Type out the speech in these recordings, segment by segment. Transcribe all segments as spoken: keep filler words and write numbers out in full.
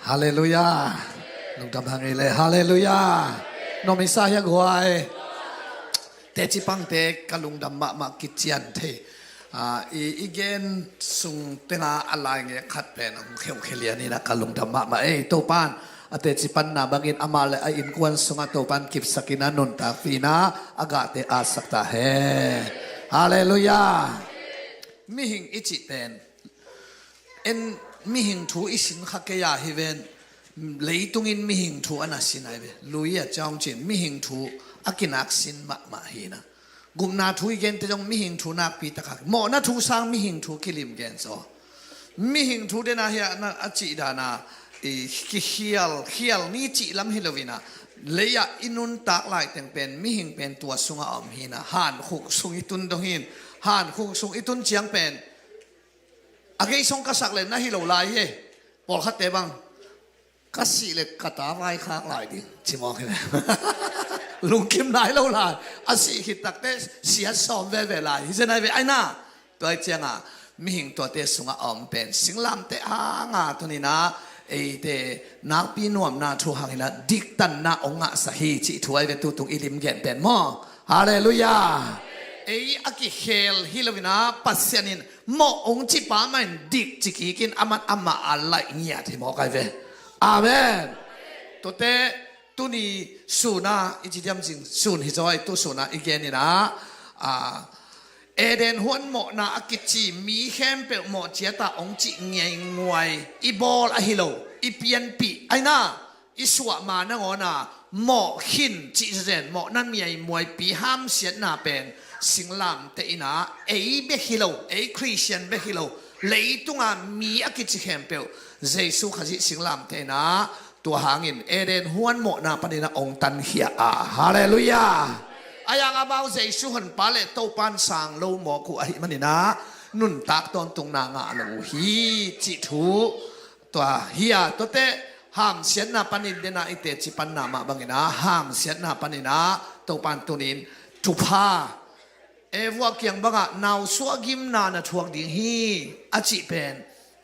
Halleluiah. Lungdam hang ei le. Halleluiah. Nuam i sa hia guai? Teci pangte ka lungdam mahmah kician thei. Ah, i, i gen sung tenga a lai nge khat pen hong kheukhia lian ina ka lungdam mahmah ei. Topan a teci panna bangin amah le a innkuan sungah Topan kipsakin a nuntakpih ina a gahte atsak ta hen. Halleluiah. Mihing i cih pen en, mihing thu i sin kha kei a hi ven. Leitungin mihing thu a na sin ai ve. Lui a ciang cin mihing thu a kinak sin mahmah hi na. Gupna thu i gente zong mihing thu nakpi taka, mawhna thu sang mihing thu kilim gen zaw. Mihing thu dena hi a, na, a cih dana i kikhial, khial ni cih lam hi lo ina. Lei-ah i nuntak laiteng pen mihing pen tua sungah a om hi na. Hankhuk sung i tun dong hin. Hankhuk sung i tun ciang pen a gei song ka sak le na hi lo lai hi. Pawlkhatte bang ka sih le ka ta vaikhak lai ding ci mawk hi ve. Lungkim nai lo lai. A sih khit takte siat sawm veve lai hi zen ai ve. Aina tua i cianga mihing tuate sungah a om pen singlamte a nga tunina eite nakpi nuamna thu hangina diktanna ong ngahsa hi cih thu ai ve. Tutung i lim gen pen maw? Halleluiah. Ei a kikhel hi lo ina Pasian in mawh ong cipa mahin dik ci kikin aman amah a laih ngiat hi mawk ai ve. Amen. Tuate tuni suna i ci diam zing sun hi zaw ai tu suna i gen ina, ah, Eden huan mawhna a kici mi khempeuh mawh ciata ong cih ngiainguai i bawl ahi lo, i pianpih aina i suahma nangawna mawh khin cih zen mawhna miaimuaipi hamsiatna pen singlamte ina ei bek hi lo, ei Khristian bek hi lo, leitunga mi a kici khempeuh Jesu Khazih singlamte ina tua hangin Eden huan mawhna panina ong tankhia a. Halleluiah. Ayang amau Jesu honpa le Topan sang lo mawk uh ahi manina nuntak tawntungna ngah lo uh hi cih thu tua hi a. Tuate hamsiatna panin dena i teci panna mah bangina hamsiatna panina Topan tunin thupha Evua kiang bangah nausuah gimna na thuak ding hi a cih pen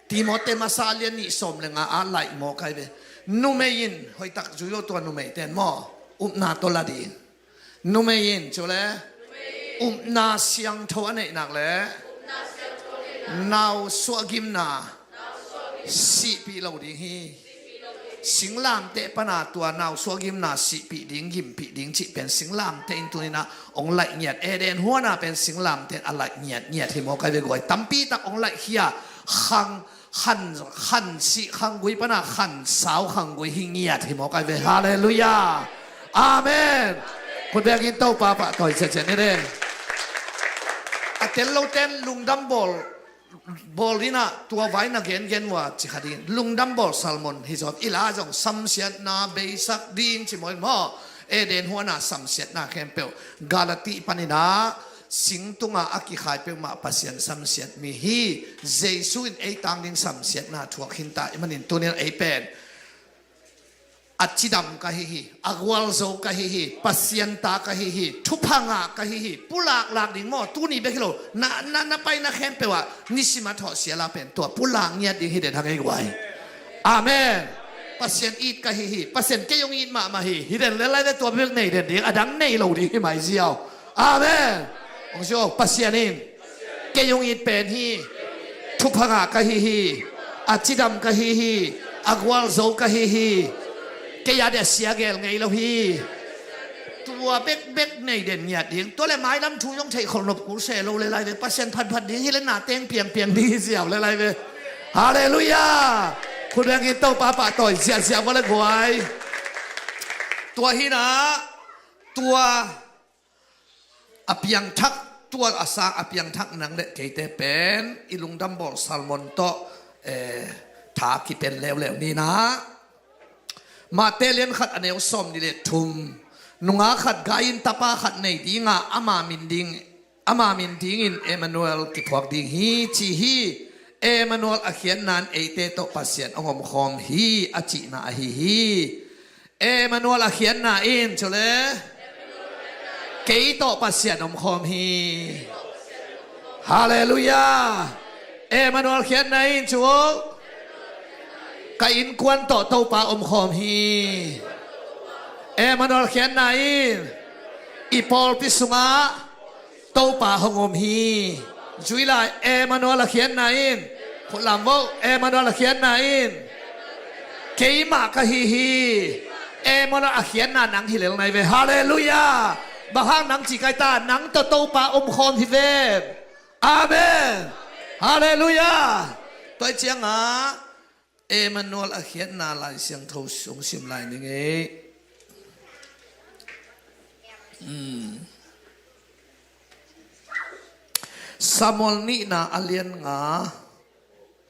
Timote masa lian nih sawm le nga ah laih mawk ai ve. Numei in hoihtak zui aw tua numei ten maw? Upna tawh la ding. Numei in cu le upna siangtho a neihnak le nausuah gimna sihpih lo ding hi. Singlamteh pana tua nausuah gimna sihpih ding, gimpih ding cih pen singlamteh in tuninah hong laih ngiat. Eden huana pen singlamteh a laih ngiat ngiat hi maw kai ve guai. Tampi tak hong laih khia khang khan, khan sih khanggui pana khan sau khanggui hi ngiat hi maw kai ve. Halleluiah. Amen. Khut bengin Topa pahtawi ciaciat ni ding. A tel lo ten lungdam bawl, bawl dinah tua vai na gengen ua ci kha ding. Lungdam bawl sermon hi zaw i la zong samsiatna beisak ding ci maw in maw. Eden huana samsiatna khempeuh Galati paninah singtunga a kikhai peuhmah Pasian samsiat mi hi. Jesu in ei tang ding samsiatna thuak khinta i manin tunin ei pen a cidam ka hi hi, a gualzo ka hi hi, Pasian ta ka hi hi, thupha ngah ka hi hi. Pulak lak ding maw, tuni bek hi lo, na, na, na paina khempeuh ah nisim a thawh siala pen tua pulak ngiat ding hi den hang ei guai. Amen. Pasian it ka hi hi, Pasian kei hong it mahmah hi, hi den lelai le tua bek nei den ding, a dang nei lo ding hi mai ziau. Amen. Hong sio, Pasian in kei hong it pen hi, thupha ngah ka hi hi, a cidam ka hi hi, a gualzo ka hi hi. Kei a dia sia gel ngei lo hi. Tua bekbek nei den ngiat ding. Tua le mailam thu zong theih kholnop kul se lo le lai ve. Pasian phatphat ding hi le na teng piangpiang ding hi ziau le lai ve. Halleluiah. Khut bengin Topa pahtawi ziahziah vua le guai. Tua hinah tua a piangthak, tual a sang a piangthak nang le keite pen i lungdam bawl sermon tawh, eh, tha kipen leuleu ninah. Mate lian khat a neu sawm nih le thum. Nungak khat gai in tapa khat nei dinga ama min ding, ama min dingin Emmanuel kiphuak ding hi ci hi. Emmanuel a khiatna in eite tawh Pasian hong omkhawm hi a cihna ahi hi. Emmanuel a khiatna in cu le kei tawh Pasian omkhawm hi. Halleluiah. Emmanuel khiatna in cu, Ka innkuan tawh Topa omkhawm hi. Emmanuel khiatna in i pawlpi sungah Topa hong om hi. Zui lai, Emmanuel a khiatna in. Khut lam vo, Emmanuel a khiatna in keimah ka hi hi. Emmanuel a khiatna nang hi lel nai ve. Halleluiah. Bang hang nang ci kai ta, nang tawh Topa omkhawm hi ven. Amen. Halleluiah. Tua ciangah Emmanuel a khiatna Lai Siangtho sung sim lai ning ei. Samuel nihna a lian nga,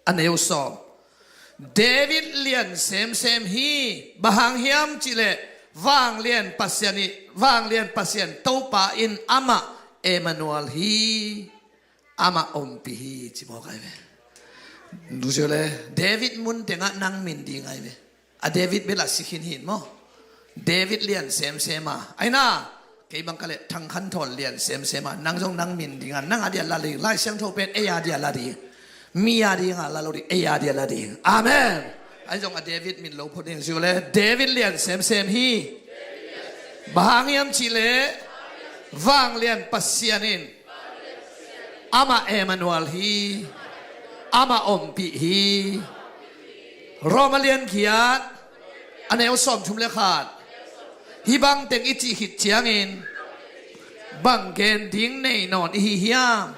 a neu sawm. David lian semsem hi. Bang hang hiam cihleh vanglian Pasian ih, vanglian Pasian Topa in amah Emmanuel hi. Amah ompih hi, ci mawk ai ve. Nusia le, David mun tengah nang min ding ai ve. A David bel a si khin hin maw. David lian semsem a. Aina, kei bang ka leh Thang Khan Thawn lian semsem a. Nang zong nang min ding a, nang a dia la ding. Lai Siangtho pen ei a dia la ding. Mi a ding a la lo ding, ei a dia la ding. Amen. Ai zong a David min lo phot ding zia le. David lian semsem hi. Bang hang hiam cihleh vanglian Pasian in amah Emmanuel hi. Amah ompih hi. Roma lian giat, a neu sawmthum le khat. Hih bangteng i cih khit ciangin bang gen ding nei nawn i hi hiam?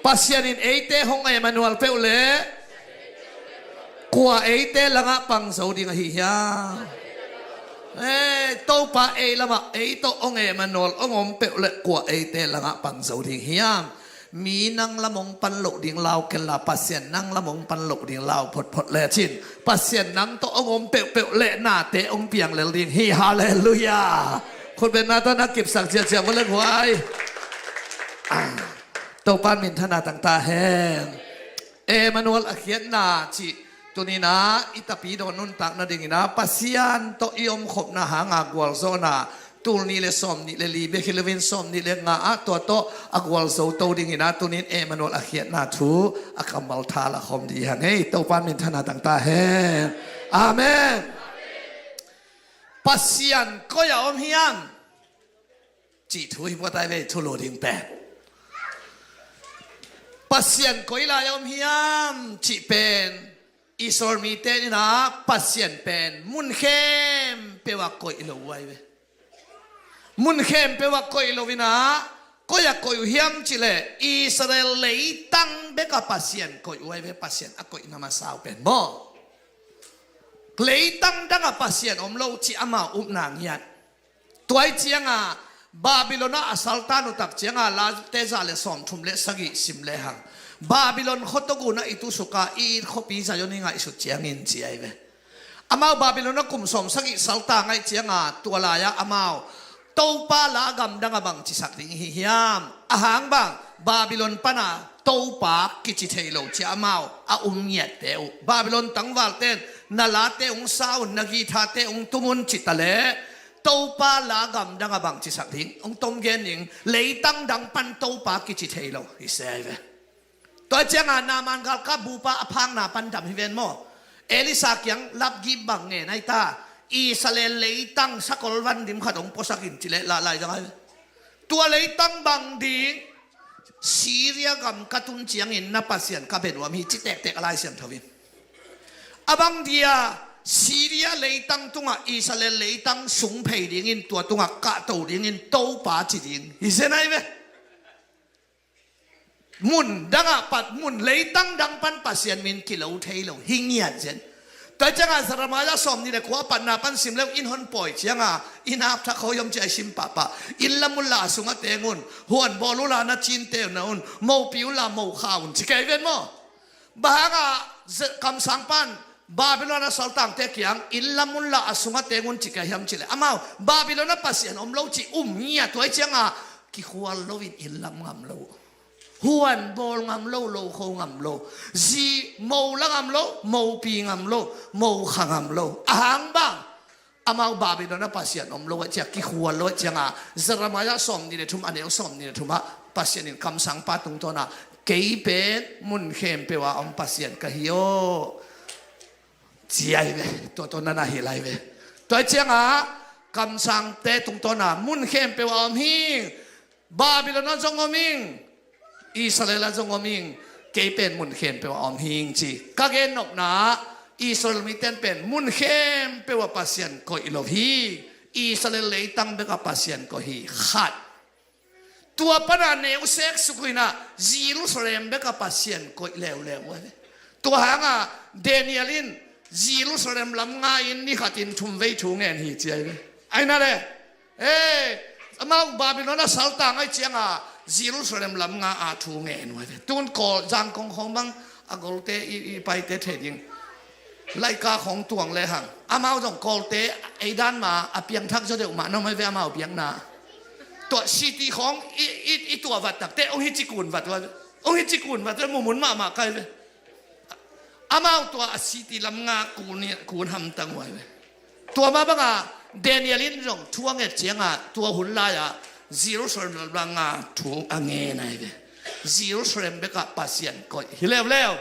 Pasian in eite hong Emmanuel peuh leh kua eite langah pang zo ding ahi hiam? Eh, Topa ei lamah ei tawh hong Emmanuel hong om peuh leh kua eite langah pang zo ding hiam? Mi nang lam hong pan loh ding lau kenla, Pasian nang lam hong pan loh ding lau photphot lecin Pasian nang tawh hong om peuhpeuh leh nate hong piang lel ding hi. Halleluiah. Khutbenna tawh na kipsak ciatciat vua le guai. Topa in minthanna tang ta hen. Emmanuel a khiatna cih tuninah i tapidaw nuntak nadinginah Pasian tawh i omkhopna hanga gualzawhna tul nih le sawm nih le li bek hi loin sawm nih le nga ah tua tawh a gualzo to dinginah tunin Emmanuel a khiatna thu a kammal tha la khawm dih hang ei. Topa in minthanna tang ta hen. Amen. Pasian koi a om hiam? Cih thu hi puatai ve, thulu ding pen. Pasian koi lai a om hiam cih pen Israel mite inah Pasian pen mun khempeuh ah koih lo uh ai ve. Mun khempeuh ah koih lo inah koi a koih uh hiam cihleh Israel leitang bekah Pasian koih uh ai ve. Pasian a koihna masa uh pen maw? Leitang dangah Pasian om lo cih amau upna ngiat. Tuai cianga Babylon ah a saltan uh tak cianga Late za le sawmthum le sagih sim lehang Babylon khuatogunah i tusuka i it khuapi Zion i ngaihsut ciangin ci ai ve. Amau Babylon ah kum sawmsagih salta ngaih cianga tua lai-ah amau Topa la gamdang a bang cisak ding ihi hiam? Ahang bang Babylon pana Topa kici thei lo cia amau a um ngiatte uh. Babylon tangvalten na late ung sa un, na githate ung tum un cita le Topa la gamdang a bang cisak ding? Ung tom gen ning, leitang dang pan Topa kici thei lo hi se ai ve. Tua cianga Naaman galkap bupa a phakna pan dam hi ven maw? Elisa kiang lapgip bang ngen ai ta? Israel leitang sakol van dim khat hong puasak in cileh lahlai zang ai. Tua leitang bang ding Syria gam ka tun ciangin na Pasian ka bia nuam hi ci tektek a Lai Siangtho in. A bang dia Syria leitang tungah Israel leitang sung phei dingin tua tungah kahto dingin Topa ci ding hi zen ai ve. Mun dangah pat mun leitang dang pan Pasian min kilo thei lo hi ngiat zen. Tua cianga Jeremiah sawm nih le kua a patna pan sim leu in hon pawi cianga in hapthak kho hiam ci a i sim pahpah. In lam unla a sungah teng un, huan bawl unla na cinte na un, mopi unla mo kha un ci kei ven maw? Bang hanga kamsang pan Babylon a saltangte kiang in lam unla a sungah teng un ci kei hiam cileh amau Babylon a Pasian om lo ci um ngiat tuai cianga kikhual loin in lam ngam lo. Huan bawl ngam lo, lo kho ngam lo. Zi mo la ngam lo, mopi ngam lo, mo kha ngam lo. Ahang bang amau Babylon a Pasian om lo a cia kikhual lo a cianga Jeremiah sawm nih le thum a neu sawm nih le thum ah Pasian in kamsangpa tungtawna kei pen mun khempeuh a om Pasian ka hi aw. ci ahi ve. Tua tawh na na hilh ahi ve. Tua hi ciangah kamsangte tungtawna mun khempeuh a om hing. Babylon ah zong om hing. Israel ah zong om hing. Kei pen mun khempeuh a om hing ci. Ka gen nopna, Israel mite pen mun khempeuh ah Pasian koih lo hi. Israel leitang bekah Pasian koih hi. Khat. Tua pana neu sek suk uh inah Jerusalem bekah Pasian koih leuleu uh ahi ve. Tua hangah Daniel in Jerusalem lam nga in ni khatin thum vei thu ngen hi ci ahi ve. Ahi na le, eh, amau Babylon ah saltang ahi ciangah Jerusalem lam nga a thu ngen uh ahi ve. Tun Kawl Zangkong khawng bang a golte i, i paite thei ding. Laika khawng tuang lehang amau zong Kawlte ei dan mah a piangthak zaw deuh mah na om ahi ve amau biakna. Tua city khawng i, i, i tuah vat takte ong hi cikun vat uh ahi ve. Ong hi cikun vat uh ahi ve, mumun mahmah kai ve. Amau tua a city lam nga kun, kun hamtang uh ahi ve. Tua mah bangah Daniel in zong thu a nget ciangah tua hun lai-ah Jerusalem lam nga thu a ngen ahi ve. Jerusalem bekah Pasian koih hi leuleu.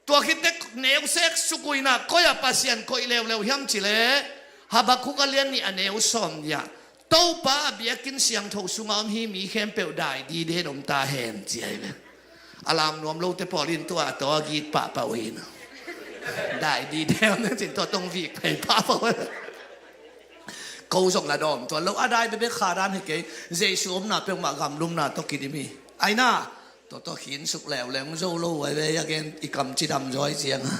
Tua khit teh neu sek suk uh inah koi ah Pasian koih leuleu hiam cih leh Habakkuk a lian nih a neu sawm nih ah Topa a biakinn siangtho sungah om hi mi khempeuh dai diden om ta hen ci ahi ve. A lam nuam lote pawl in tua a taw a git pahpah uh hi na. Dai diden om cin tua tong vik phei pahpah uh hi. Ko zong la dawm tua lo a dai bebek kha dan hi kei. Jesu omna peuhmah gamlumna tawh kidim hi. Ahi na. Tua tawh khinsuk leuleu zo lo uh ahi ve, a gen i kam cidam zaw ahi ciangah.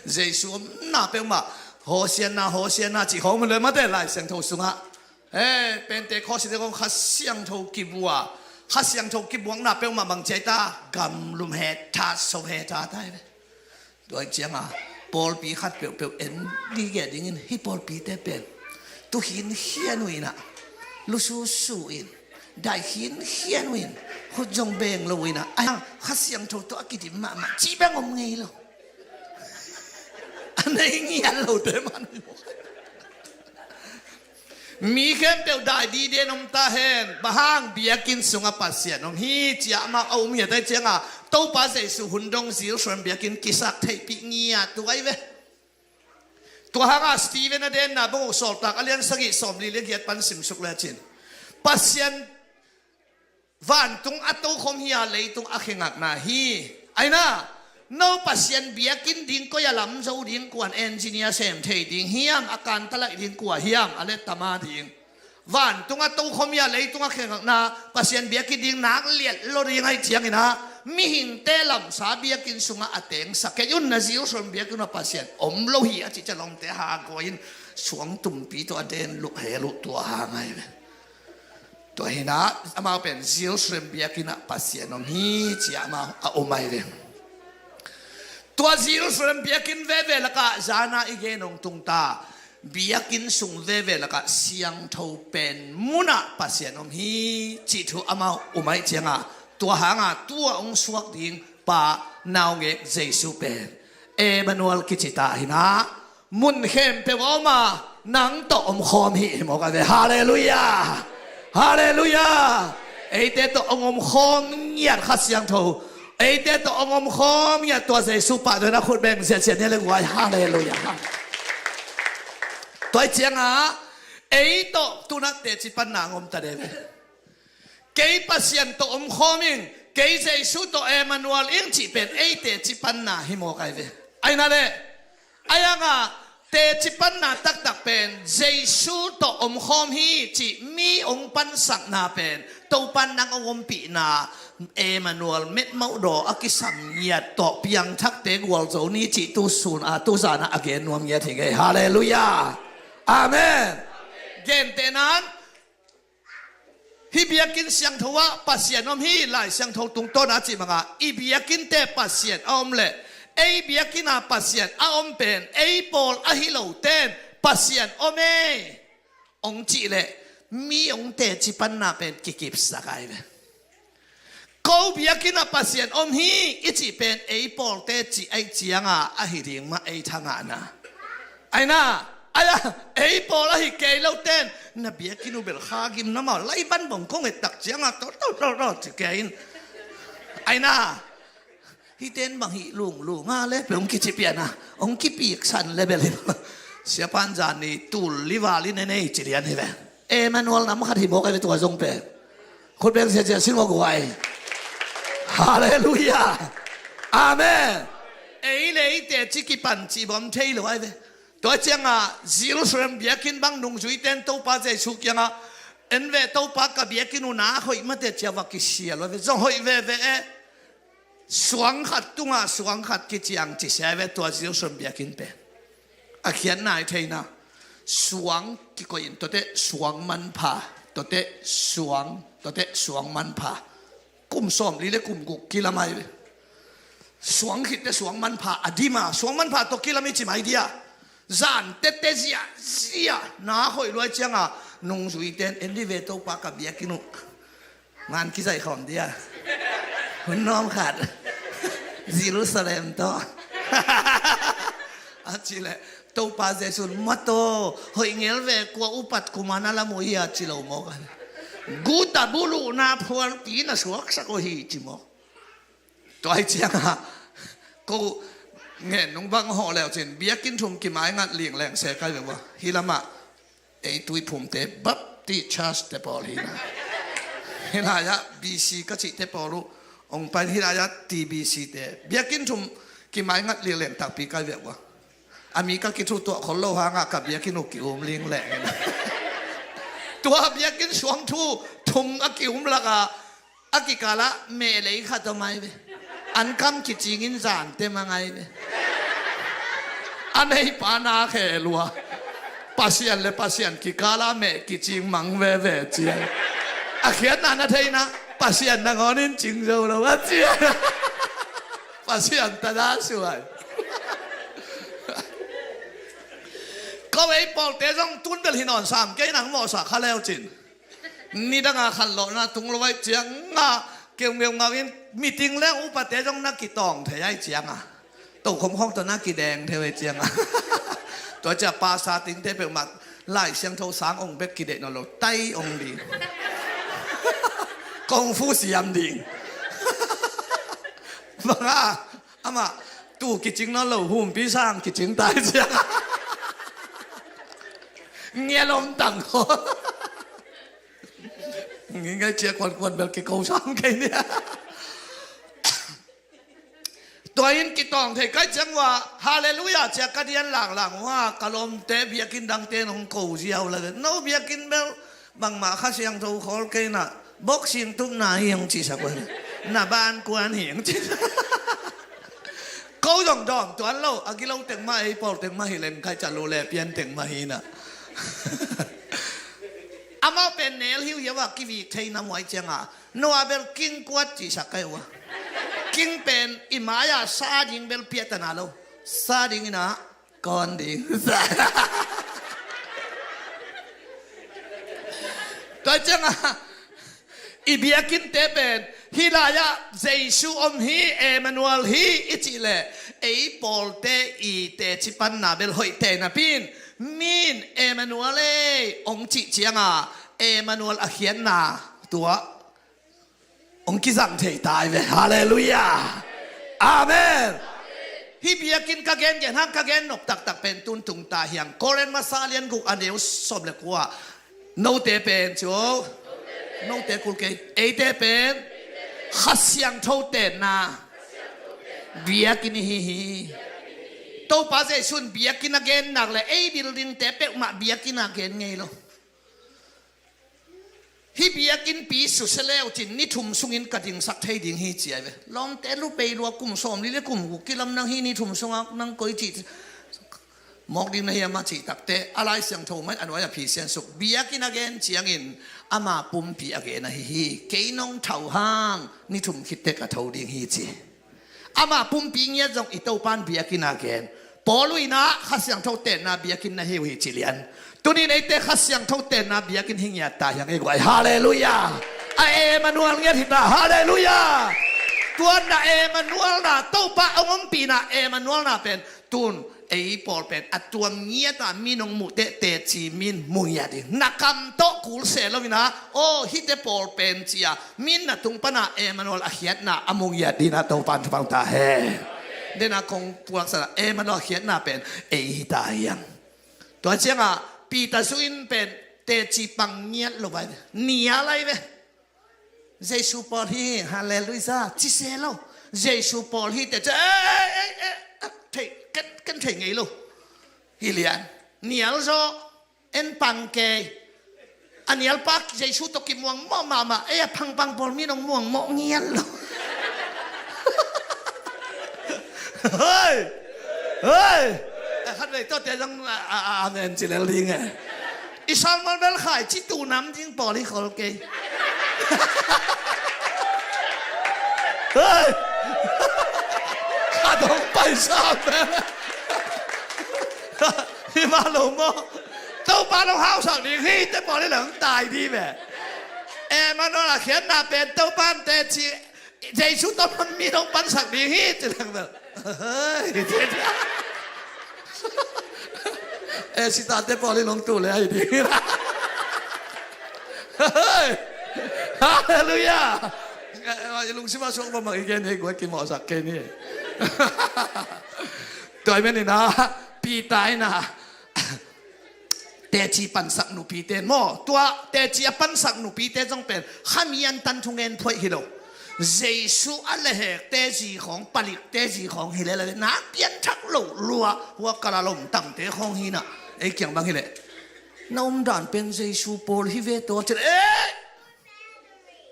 Jesu omna peuhmah Hosianna, Hosianna cih khawng mun le mate Lai Siangtho sungah. He, Pentecost te kong Kha Siangtho kibua, Kha Siangtho kibuakna peuhmah bang ci ahi ta, gamlum he tha, so he tha ta ahi ve. Tua hi ciangah pawlpi khat peuhpeuh en dih geh dingin hih pawlpite pen tu khinkhian uh inah, lususu in, dai khinkhian uh in, khut zong beng lo uh inah, ahi hang Kha Siangtho tawh a kidim mahmah cih beng om ngei lo. A nei ngiat lote man. Mi khempeuh dai diden om ta hen. Bang hang? Biakinn sungah Pasian om hi ci-a amau a um ngiat ahi ciangah Topa Jesu hun dong Jerusalem biakinn kisak theihpih ngiat uh ahi ve. Tua hangah Stephen a denna bang uh Sawltak a lian sagih sawmli le giat pan simsuk lecin Pasian vantung a tokhom hi-a leitung a khe ngakna hi. Ahi na, no Pasian biakinn ding koi a lam zo ding, kuan engineer sem thei ding hiam, a kanta laih ding kua hiam, a letta ma ding. Vantung a tokhom hi-a leitung a khe ngakna Pasian biakinn ding nak liat lo ding ahi ciangin ah mihingte lamsa biakinn sungah a tengsak kei un, na Jerusalem biakinn ah Pasian om lo hi a cih ciang lawmte hang kua in suang tumpi tawh a den luh he luh tua hang ahi ve. Tua hi-in ah amau pen Jerusalem biakinn ah Pasian om hi ci-a amau a um ahi ve. Tua Jerusalem biakinn veve lakah zan-a i gen hong tung ta, biakinn sung veve lakah siangtho pen munah Pasian om hi cih thu amau um ahih ciangah, tua hangah tua hong suak ding Pa naungek Jesu pen Emmanuel kici ta hi-in ah, mun khempeuh a om a, nang tawh omkhawm hi, hi mawk ahi ve. Halleluiah. Halleluiah. Eite tawh hong omkhawm ngiat Kha Siangtho, eite tawh hong omkhawm ngiat tua Jesu pahtawi-in ah khut beng ziahziah ni le guai. Halleluiah. Tua ahih ciangah ei tawh tu-in ah teci panna hong om ta de ve. Kei Pasian tawh omkhawm ing, kei Jesu tawh Emmanuel ing cih pen ei teci panna hi mawk ahi ve. Ahi na leh, ahi hangah teci panna taktak pen Jesu tawh omkhawm hi cih mi hong pansakna pen Topa in nang hong ompihna Emmanuel metmauh daw a kisam ngiat tawh piangthakte gualzo ni cih tu sun a, tu zan-a a gen nuam ngiat hi ngei. Halleluiah. Amen. Gentehna-in hih biakinn siangtho ah Pasian om hi, Lai Siangtho tungtawn a cih bangah i biakinnte Pasian a om leh ei biakinn ah Pasian a om pen ei pawl ahi lote in Pasian om e hong cih leh mi hong teci panna pen kikipsak ahi ve. Ko biakinn ah Pasian om hi i cih pen ei pawlte cih ahih ciangah ahi ding mah ei thangahna. Ahi na, ahi a, ei pawl ahi kei lote in na biakinn uh bel Kha gimna mah laiban bang kong et tak ciangah tawh tawh tawh tawh ci kei in. Ahi na, Hiten bang hih lunglung a le pe hong kici pian a, hong kipiksan le bel hi. Siapan zan ni tul li val in en ei ci lian hi ve. Emmanuel nam khat hi mawk a ve tua zong pe. Khut beng sia sia sin ngawk guai. Halleluiah. Amen. Ei le ei teci kipan ci bawm thei lo ai ve. Tua cianga Jerusalem biakinn bang nungzuiten Topa Jesu kianga en ve Topa ka biakinn uh na hoih mate cia va kisia lo ai ve. Zong hoih veve e. Suang khat tungah suang khat kiciang ci sia ve tua Jerusalem biakinn pen. A khiatna i theihna suang kikoih in tuate suang manpha, tuate suang, tuate suang manpha. Kum sawm li le kum guk kilam ai ve. Suang khitte suang manpha a dima suang manpha tawh kilam i ci mai dia. Zan tete zia zia na hoih luai cianga nungzuiten en di ve Topa ka biakinn uh. Ngan kizaih khawm dia. Hun nawm khat. Jerusalem tawh. A ci leh Topa Jesu in mato hoih ngel ve kua upat kuma na lam uh hi a ci lo mawk a. Guta buluhna phualpi na suaksak uh hi ci mawk. Tua hi cianga ko ngen nung bang hawh leu cin biakinn thum kimai ngat lingleng se kai ve ua. Hi lamah ei Tuiphumte Baptist Church te pawl hi na. Hi lai-ah B C ka cihte pawl uh ong pain hi lai-ah T B C te biakinn thum kimai ngat lingleng takpi kai viak ua. A mi ka kithu tuah khol lo hangah ka biakinn uh ki-um lingleng hi na. Tua biakinn suang thu thum a ki-um lakah a kikalah mehlei khat om ai ve. An kam kicingin zante mang ai ve. A neipa na khe lua. Pasian le Pasian kikalah meh kicing mang veve ciai. A khiatna na theihna Pasian nangawnin cing zo lo a ciai. Pasian tada suai. Ko ei pawlte zong tun bel hi nawn sam kei nang mawhsak kha leu cin. Nidanga khanlawhna tung lo ai cianga keungeu ngau in meeting le upate zong na kitawng thei ai cianga tokhom khawng tawh na kideng thei ai cianga tua cia pasa tingte peuhmah Lai Siangtho sang ong bek kideih nawn lo tai ong ding. Kung fu siam ding. Banga amah tu kicing nawn lo humpi sang kicing tai cianga ngialom tang kho. Ngi ngai cia kuan kuan bel kiko sam kei nia. Tua in kitawng thei kai ciang ua halleluiah cia ka dian langlang ua ka lawmte biakinn dangte nong ko ziau la no biakinn bel bangmah Kha Siangtho khawl kei na boxing tupna hi hong cihsak ua na ban kuan hi hong cihsak. Ko zong dawm tuan lo a gilo teng mah ei pawl teng mah hi leng kai ca lu le pian teng mah hi na. Amau pen nel hiuhiau a kivik thei na muai cianga noah bel king kuat cihsak kai ua. King pen i mai-ah sa ding bel piahtana lo sa ding ina kawn ding. Tua cianga i biakinnte pen hih lai-ah Jesu om hi, Emmanuel hi i cih leh ei pawlte i teci panna bel hoih tei napi in mi in Emmanuel ei hong cih cianga Emmanuel a khiatna tua hong kizang thei ta hi ve. Halleluiah. Amen. Hih biakinn ka gen gen hang ka gen nop taktak pen tun tung ta hiang Korin masa lian guk a neu sawm le kua. Note pen cu note kul kei eite pen Kha Siangtho tenna biakinn ihi hi. Topa Jesu in biakinn a gen nak le ei building te peuhmah biakinn a gen ngei lo. Hih biakinnpi susia leu cin ni thum sungin ka dingsak thei ding hi ci ai ve. Lawmte lu pei lua kum sawm li le kum guk kilam nang hi ni thum sungah nang koi cih mawk ding na hiam a cih takte a Lai Siangtho mai a nuai a phisian suk biakinn a gen ciangin ama pumpi a gen ahi hi. Kei nong tho hang ni thum khit tek a tho ding hi ci. Ama pumpi ngiat zong i Topan biakinn a gen. Paul uh inah Kha Siangtho tenna biakinn na hi uh hi ci lian. Tunin eite Kha Siangtho tenna biakinn hi ngiat ta hiang ei guai. Halleluiah. A Emmanuel ngiat hi ta. Halleluiah. Tua na Emmanuel na, Topa hong ompihna Emmanuel na pen tun ei pawl pen a tuam ngiat a, min hong muh teh teci min mu ngiat ding. Na kam tawh kul se lo in a, aw, hihte pawl pen ci a, min na tung pan a Emmanuel a khiatna a mu ngiat ding in a, Topa in thupha ta hen. Dena kong pulak sa, Emmanuel a khiatna pen ei hi ta hiam? Tua ciang a Peter zu-in pen teci pang ngiat lo vai, nia lai ve. Jesu pawl hi, halleluiah, ci se lo. Jesu pawl hi teh ci, eh, eh, eh, eh, thei, ken, ken thei ngei lo. Hi lian, nial zaw, en pang kei. A nialpa Jesu tawh kimuang mawh mahmah, ei a pangpang pawl min hong muang mawh ngial lo. Hoi! Hoi! A khat vei tawh te zong a, a, a, amen ci lel ding e. I salmon bel khai ci tu nam ding pawl hi khol kei. Hei! Khat hong paisa bel. Hi mah lo maw? Topa lo hausak ding hi, te pawl hi lang tai ding ve. Emmanuel a khiatna pen Topa in teci Jesu tawh mi hong pansak ding hi, ci leng bel. E, sitate pawl in hong tu le ahi ding. Halleluiah. Lungsim a suak bang bang i gen hi, guai kimawhsak kei ni. Tua i menin a, Peter in a, teci pansak nupite maw? Tua teci a pansak nupite zong pen khami an tan thungen phoih hi lo. Jesu a lehekte zi khawng, palikte zi khawng hi lel a, na piangthak lo lua, hua kal a lomtangte khawng hi na. Ei kiang bang hi leh, na omdan pen Jesu pawl hi ve tawh ci leh, eh!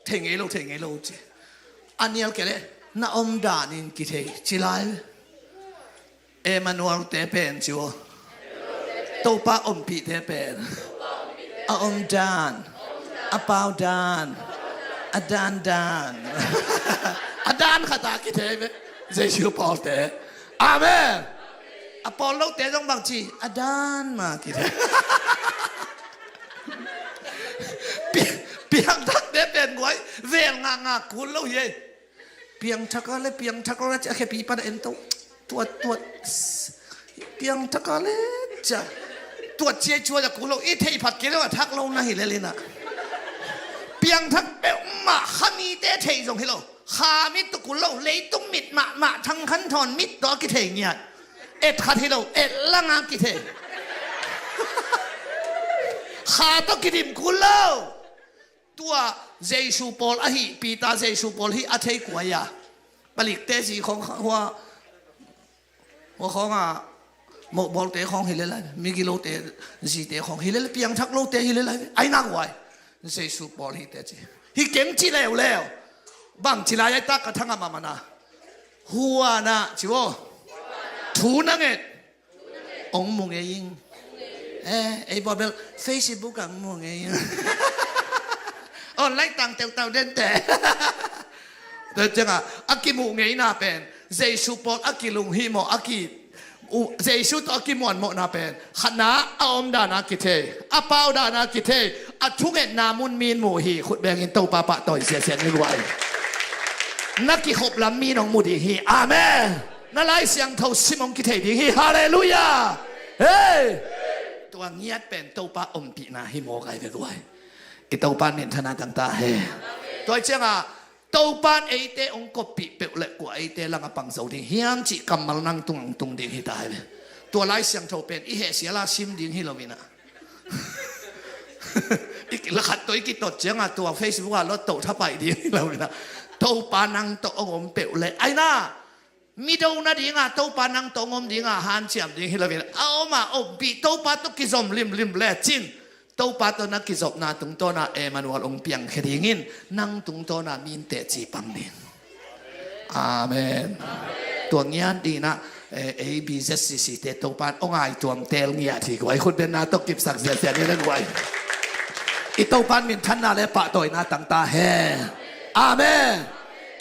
Thei ngei lo, thei ngei lo ci. A nial kei leh, na omdan in kithei ci lai. Emmanuel te pen ci vo. Topa ompihte pen a omdan, a paudan, a dandan. A dan khat a kithei ve. Jesu pawlte. Amen. A pawl lote zong bang ci, a dan mah kithei. Pi-, piangthakte pen guai vel ngakngak kul lo hi ei. Piangthak a le, piangthak lo le, ci a khepi pan a en to. Tuat, tuat. Piangthak a le, ci a. Tuat ci a, cuat a kul lo. I theih phat kei lo a thak lo na hi lel in a. Piangthak peuhmah khamite theih zong hi lo. Kha mit tawh kul lo, leitung mit mahmah, thangkhan thawn mit tawh a kithei ngiat. Et khat hi lo, et lang a kithei. Kha tawh kidim kul lo. Tua Jesu pawl ahi, Peter Jesu pawl hi a thei kua ia. Palikte zi khawng hua, hua khawng a, mohbawlte khawng hi lel lai, migilote zite khawng hi lel lai, piangthak lote hi lel lai. Ai nak guai. Jesu pawl hi teci. Hi keng ci leuleu. Bang ci lai ai tak ka thang a mamana. Hua na ci vo. Thu na nget. Ong mu ngei ing. Eh, ei baw bel Facebook ang mu ngei ing. Online tang teutau den te. Tua ciangah a kimuh ngeina pen Jesu pawl a kilung hihmawh, a ki, uh, Jesu tawh a kimuanmawhna pen khatna a omdana kithei, a paudana kithei, a thungetna mun min mu hi. Khut bengin Topa pahtawi siasia ni guai. Na kikhop lam min hong mu ding hi. Amen. Na Lai Siangtho sim hong kithei ding hi. Halleluiah. Hei! Tua ngiat pen Topa ompihna hi mawk ai ve guai. I Topa in minthanna tangta he. Tua ciangah Topa in eite hong koppih peuh leh kua eite langah pang zo ding hiam cih kammal nang tung ang tung ding hi ta ai ve. Tua Lai Siangtho pen i heh siala sim ding hi lo inah. I lakhat tawh i kitot ciangah tua Facebook ah lot toh thapai ding hi lo inah. Topa nang tawh hong om peuh leh ai na. Mi do nadinga Topa nang tawh hong om dinga hanciam ding hi loin a om a ompih Topa tawh kizom limlim lecin Topa tawh na kizopna tungtawna Emmanuel hong piangkhia dingin nang tungtawna min teci pang ding. Amen. Tua ngiat dinah, eh, A B Z C C te Topa in hong aituam tel ngiat hi guai. Khutbenna tawh kipsak ziahziah ni le guai. I Topa in minthanna le pahtawina tangta he. Amen.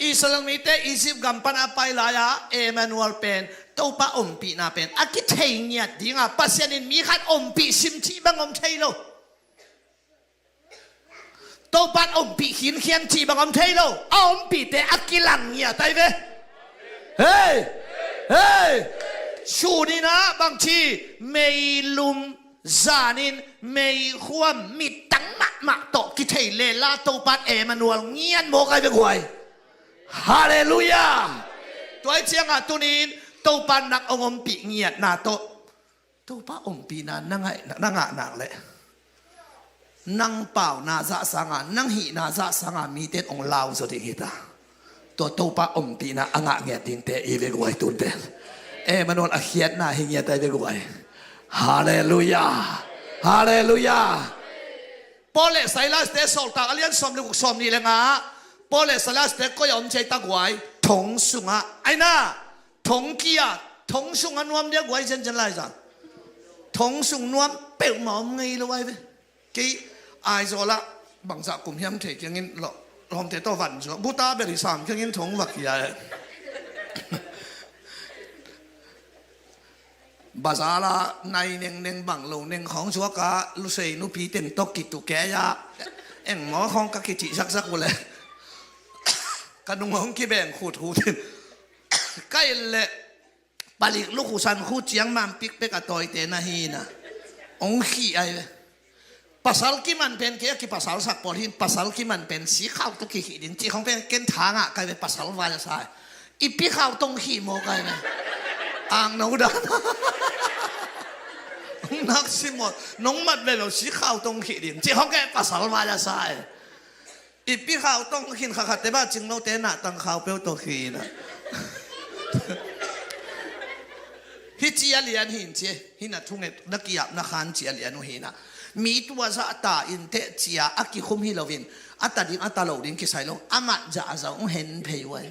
Israel mite Egypt gam pan a pai lai-a Emmanuel pen Topa ompihna pen a kithei ngiat dinga Pasian in mi khat ompih sim cih bang om thei lo. Topan ompih khinkhian cih bang om thei lo. A ompihte a kilang ngiat ai ve. Hei! Hei! Suninah bangci meilum zanin meikhuam mittang mahmah tawh kithei lela Topan Emmanuel ngiat mawk ai ve guai. Halleluiah. Tua ih ciangah tunin Topan nang hong ompih ngiatna tawh Topa ompihna na ngah nak leh nang pauna zah sanga nang hihna zah sanga mite in hong lau zaw ding hita. Tua Topa ompihna a ngah ngiat dingte i ve guai tunte. Emmanuel a khiatna hi ngiat ai ve guai. Halleluiah. Halleluiah. Paul le Silas te Sawltak a lian sawm le guk sawm nih le nga ah Paul le Silas te koi a om ciai ta guai? Thong sungah ai na. Thong kia, thong sungah nuam dia guai zianzian lai zan. Thong sung nuam peuhmah om ngei lo ai ve. Kei Aizawl ah bangzah kum hiam thei kiangin lawmte tawh van zuak buta beri sam kiangin thong va kia e. Bazar ah nai nengneng bang lo neng khawng zuak a lusei nupi teng tawh kitukei ah engmaw khawng ka kicih zakzak uh le ka nung hong kibeng khuthut in ka in leh palik lukhu sankhu ciang man pikpek a tawite na hi na. Hong khih ai ve. Pasal kiman pen kei a kipasalsak pawl hin pasal kiman pen sikhau tawh kikhih ding cih khawng pen ken tha ngah kai ve. Pasal vai a sa i pikhau tawh hong khih maw kai ve. Ang no dan hong nak si maw. Nong mat ve lo sikhau tawh hong khih ding cih khawng ken pasal vai a sa e. I pikhau tawh hong khin khakhatte bah cinglote nah tangkhau peuh tawh khin a. Hih cia lian hin cia hih na thunget na kiap na khan cia lian uh hin a. Mi tua zah ta in teh cia a kikhum hi loin a ta ding a ta lo ding kisai lo amah zah a zah hong hen phei uh ai.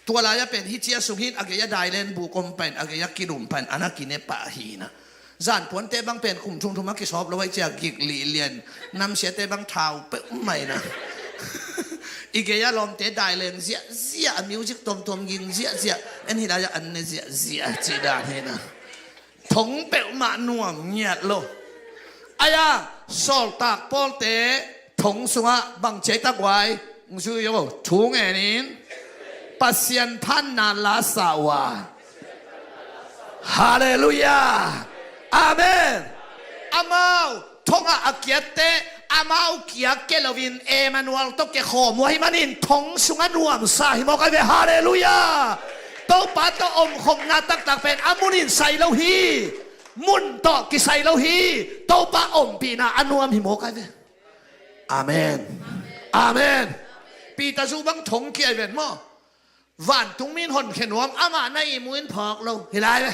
Tua lai-ah pen hih cia sung hin a gei-ah dailen buk om pain a gei-ah kilum pain a na kine pah hi na. Zanpuante bang pen kum thumthum a kisawp lo aih cia gik lih lian. Namsiate bang thau peuh mai na. I gei-ah lawmte dailen ziahziah a music tuamtuam ging ziahziah. En hi lai-ah an ne ziahziah cih dan hi na. Thong peuhmah nuam ngiat lo. Aia Sawltak Pawlte thong sungah bang ciai tak guai? Zui aw thu ngenin Pasian phanna la sa uh a. Halleluiah. Amen. Amau thongah a kiatte amau kia ke loin Emmanuel tawh ke khawm uh ahi manin thong sungah nuamsa hi mawk ai ve. Halleluiah. Topa tawh omkhopna taktak pen a munin sai lo hi. Mun tawh kisai lo hi. Topa ompihna a nuam hi mawk ai ve. Amen. Amen. Peter zu bang thong kiai ven maw? Vantung min honkhia nuam amah na ihmu in phawk lo hi lai ve.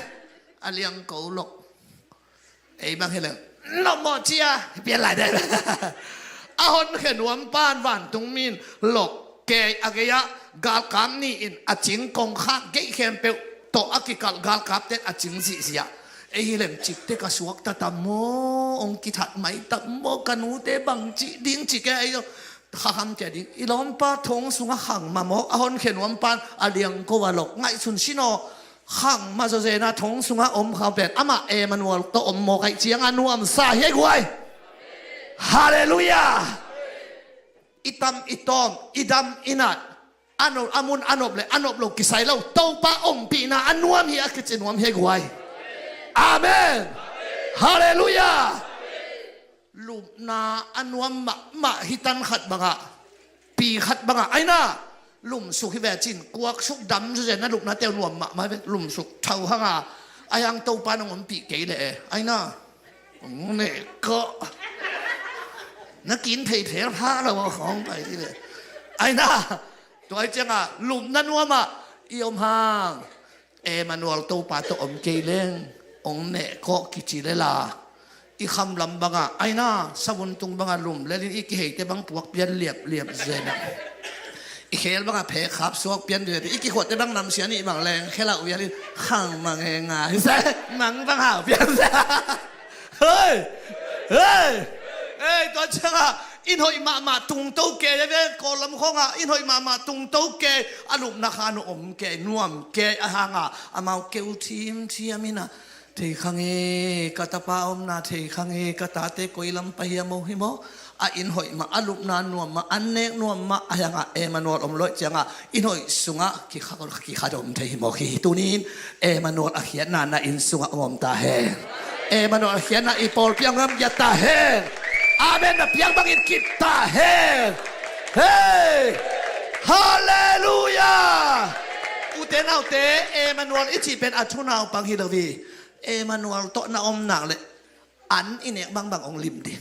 A liangko lok. Ei bang hi leng nopmawh cia hi pian lai dai ve. A honkhia nuam pan vantung min lok kei a gei-ah galkap ni-in a cing kongkhak gei khempeuh tawh a kikalh galkapte a cing zihziah. Ei hi leng cikte ka suakta tam maw? Hong kithat mai tam maw? Ka nute bang cih ding cih kei ei lo. Kha kham cia ding i lawmpa thong sungah khang mah maw? A honkhia nuam pan a liangko a lok ngaihsun sin aw. Khang mah zawzena thong sungah om khang pen amah Emmanuel tawh om mawk aih cianga nuamsa hi guai. Halleluiah. I tam i tawm i dam i nat a nop a mun a nop le a nop lo kisai lo Topa ompihna a nuam hi a kici nuam hi guai. Amen. Halleluiah. Lupna a nuam mahmah hi tan khat bangah pi khat bangah aina lumsuk hi ve cin kuaksuk dam zuzen na lupna teu nuam mahmah hi ve. Lumsuk thau hanga a hiang Topa nong ompih kei leh e aina neh kawh na kin thei phel pha lo a khawng pai hi ve. Aina tua hi cianga lupna nuamah i om hang Emmanuel Topa tawh om kei leng hong neh kawh kici lela i kham lam banga aina savun tung banga lum lelin i kiheite bang puak pian liapliap zena i khel banga phek khap suak pian zena i kikhuatte bang namsia nih bang leng khelauh vialin khang mang he nga hi se mang bang hau pian se. Hei! Hei! Hei, tua cianga in hoih mahmah tungto kei a ve Kawllam khawnga in hoih mahmah tungto kei a lupna khan uh om kei nuam kei a hanga amau keu thimthiam ina thei khange ka tapa omna thei khange ka tate koi lam pahiam oh hi maw? A inn hoih mah, a lupna nuam mah, an nek nuam mah, a hiangah Emmanuel om loih ciangah inn hoih sungah kikha, kikhadom thei hi mawk hi. Tunin Emmanuel a khiatna na inn sungah om ta hen. Emmanuel a khiatna i pawlpi a om giat ta hen. Amen. Na piang bangin kip ta hen. Hei! Halleluia! Ute naute, Emmanuel i cih pen a thunaupang hi lo hi. Emmanuel tawh na om nak leh an i nek bangbang hong lim ding.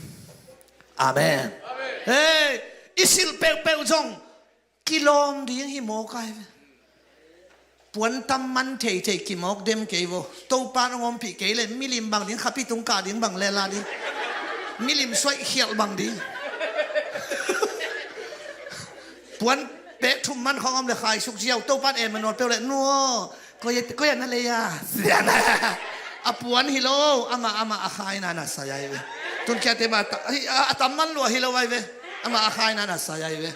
Amen. Hei, i silh peuhpeuh zong kilawm ding hi mawk ai ve. Puan tam man theithei kimawk dem kei vo. Topa'n hong ompih kei leh milim bang ding, khapi tung kah ding bang leh la ding. Milim suaih khialh bang ding. Puan pek thum man khawng om leh khai suk ziau. Topa'n Emmanuel peuh leh, nu aw, koi, koi a na lei a. A puan hi lo, amah, amah a khaina na sai ai ve. Tun kiate mah ta, hi, a, a tam man lua hi lo ai ve. Amah a khaina na sai ai ve.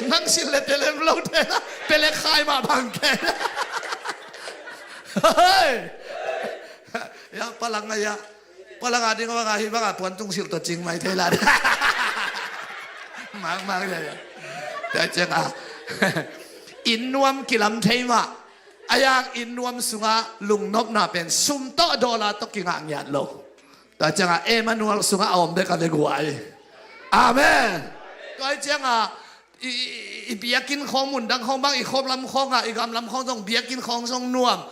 Nang silh leh pia lem lo te na, pia leh khai mah bang kei. Hei! Ya, palang a ya. Palang a ding bang a hi bang a puan tung silh tawh cing mai thei la. Mang, mang ya, ya. Tua ciang a, inn nuam kilam thei mah. A hiang inn nuam sungah lungnopna pen sum tawh dollar tawh kingah ngiat lo. Tua ciang a Emmanuel sungah a om bek a ve guai. Amen. Tua ciang a i, i, i, i biakinn khawng, mun dang khawng bang, i khop lam khawng ah, i gam lam khawng zong biakinn khawng zong nuam.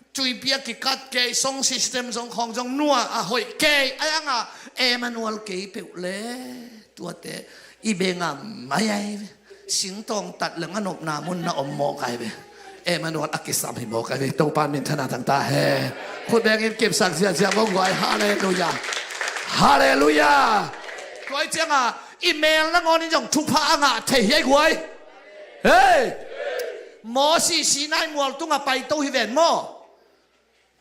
Cuipi a kikat kei, sound system zong khawng zong nuam a hoih kei. A hiang a Emmanuel kei peuh leh tuate i bengam mai ai ve. Singtawng tat leng a nopna mun na om mawk ai ve. Emmanuel a kisam hi mawk ai ve. Topa'n minthanna tang ta hen. Khut bengin kipsak ziahziah vo guai. Halleluia. Halleluia. Tua ciang a i mel nangawnin zong thupha a ngah thei hi ai guai. Hei! Moses Sinai mual tungah paito hi ven maw.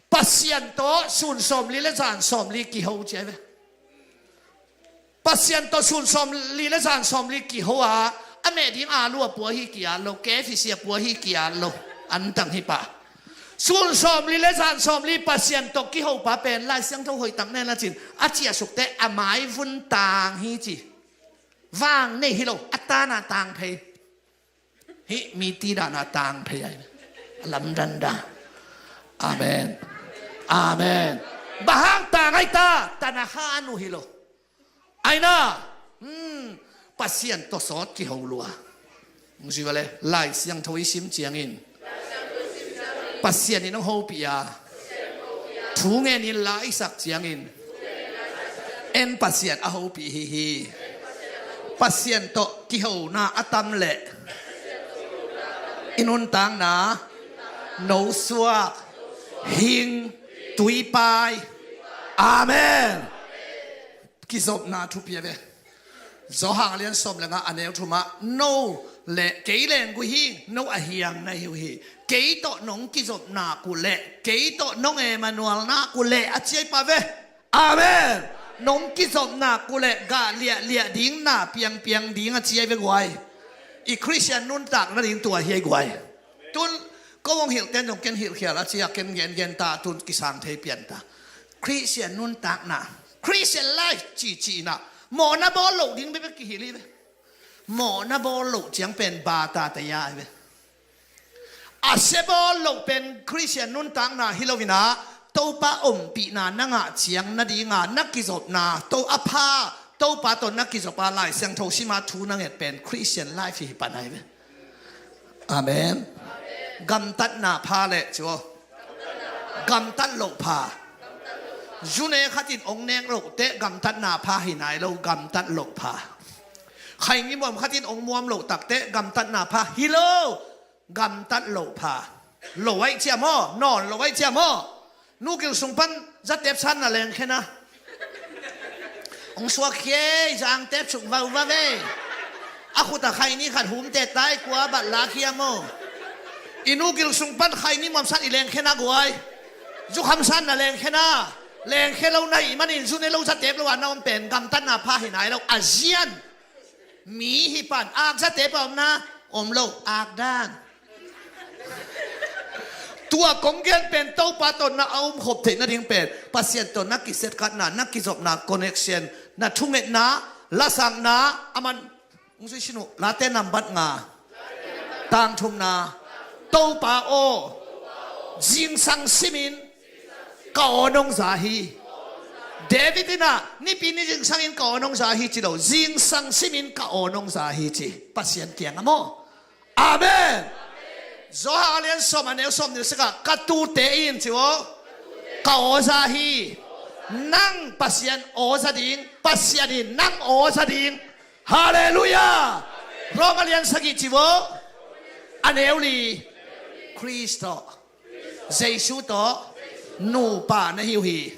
Pasian tawh sun sawmli leh zan sawmli kiho ci ai ve. Pasian tawh sun sawmli leh zan sawmli kiho a, a meh ding aalu a pua hi ki-at lo, K F C a pua hi ki-at lo. An tang hi pah. Sun sawmli leh zan sawmli Pasian tawh kiho pa pen Lai Siangtho hoih tak na en la cin, a ciahsuk teh a maivun tang hi ci. Vang nei hi lo, a tana tang phei. Hih mite dana tang phei ai. Lamdang dan. Amen. Amen. Bang hang tang ai ta, tana kha anu hi lo. Ai na. Hmm. Pasian tawh sawt kiho lua. Hong zui va le, Lai Siangtho i sim ciangin Pasian in hong hopih a, thu ngenin la i sak ciangin en Pasian a hopih hi hi. Pasian tawh kihona a tam leh i nuntakna nosuak, hing, tuipai. Amen. Kizopna thupi a ve. Johan a lian sawm le nga a neu thumah, no le kei leng guih hi, no a hiang na hi uh hi. Kei tawh nong kizop nak uh leh, kei tawh nong Emmanuel nak uh leh a ci ai pa ve. Amen. Nong kizop nak uh leh gah liahliah ding, na piangpiang ding a ci ai ve guai. I Khristian nuntak nading tua hi ai guai. Tun ko hong hilhten zong ken hilhkhial a ci a, ken gengen ta, tun kisang thei pian ta. Khristian nuntakna, Christian life cihcihna, mawhna bawl loh ding bekbek kihilh hi ve. Mawhna bawl loh ciang pen bata taya hi ve. A sia bawl loh pen Khristian nuntakna hi lo in ah, Topa ompihna na ngah ciang nadinga na kizopna, to a pha, Topa tawh na kizop a Lai Siangtho sima thu na nget pen Christian life hi pan ahi ve. Amen. Gamtatna pha leh cu, gamtat loh pha. Zune khatin ong nek loh teh gamtatna pha hi nai lo, gamtat loh pha. Khaini muam khatin ong muam loh tak teh gamtatna pha hi lo, gamtat loh pha. Lo aih cia maw, nawn lo aih cia maw. Nu gil sung pan zatep san na lengkhena. Ong suak khia ei, zang tep suk vauva ve. A khut a khaini khat humte tai kua bat la khia maw. I nu gil sung pan khaini muam san i lengkhena guai. Zukham san na lengkhena. Lengkhe lo na hih manin zune lo zatep lo a na om pen gamtatna pha hi nai lo, a zian. Mi hi pan, ak zatep a om na, om lo, ak dan. Tua kong gen pen Topa tawh na a um khop theih nading pen Pasian tawh na kisetkatna, na kizopna connection, Na thungetna, lasakna, a man, hong sui sin uh, Late nambat nga, tang thumna, Topa aw, zingsang simin ka aw nong za hi. David in ah, nipi ni zingsangin ka aw nong za hi ci lo, zingsang simin ka aw nong za hi ci. Pasian kiang a maw. Amen. Johan a lian sawm a neu sawm nih le sagih ah, ka tuute in ci aw, ka aw za hi. Nang Pasian aw za ding, Pasian in nang aw za ding. Halleluiah. Rom a lian sagih ci aw, a neu li, Khrist tawh, Jesu tawh nupa na hi uh hi.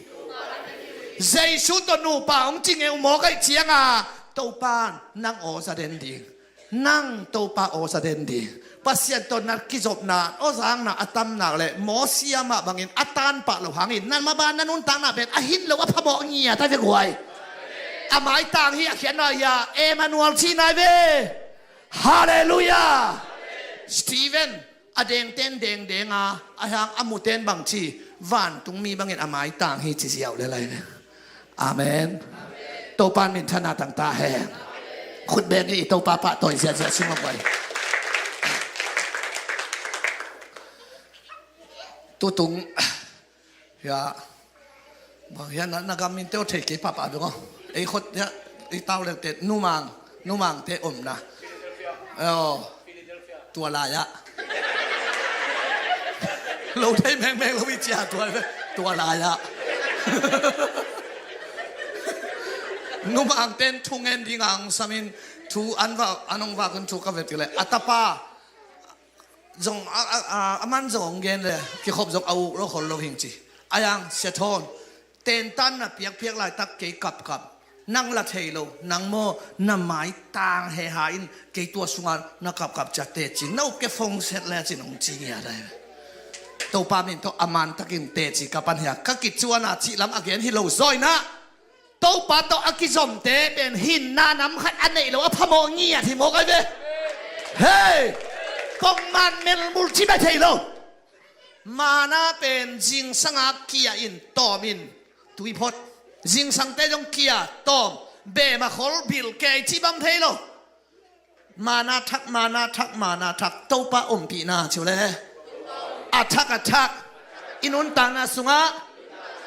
Jesu tawh nupa hong ci ngei uh mawk ahih cianga, Topa in nang aw za den ding. Nang Topa aw za den ding. Pasian tawh na kizopna, aw zakna a tam nak leh Mosia mah bangin a tanpah loh hangin, na maban na nuntakna pen a hin lo a phamawh ngiat a ve guai. A maitang hi, a khiatna hi a, Emmanuel cihna hi ve. Halleluiah. Stephen, a dengten dengdeng a, a hang a muten bangci, vantungmi bangin a maitang hi ci ziau le lai ve. Amen. Topa in minthanna tang ta hen. Khut beng i, Topa pahtawi ziahziah sungah guai. Tutung, ya, bang hian na, na gam minte aw thei kei papa dong aw. Ei khot ya, i tau lengte, numang, numangte omna. Aw, tua lai-ah. Lo thei mengmeng lo i cia tua, tua lai-ah. Numangten thungen ding ang samin thu an va, an hong vak hun thu ka ve tileh. A tapa zong, a, a, a, a man zong hong gen le, kikhop zong a uk lo khol lo hing ci. A yang sia thawn. Tentan na piakpiak laitak kei kapkap. Nang la thei lo, nang maw na maitang heha in kei tua sunga na kapkap ciat teci. Na up ke fong set le cin hong ci ngiat ai. Topa min tawh a mantakin teci ka pan hia. Ka kicuana cih lam a gen hi lo zawina. Topa tawh a kizomte pen hinna nam khat a neih lo a phamawh ngiat hi mawk ai ve. Hei! Kong man melmul ci bai thei lo. Mana pen zingsanga kia in tawm in tui phot. Zingsangte zong kia tawm. Bema khol bil kei ci bang thei lo. Mana thak, mana thak, mana thak. Topa ompihna ciu le. A thak, a thak. I nuntakna sungah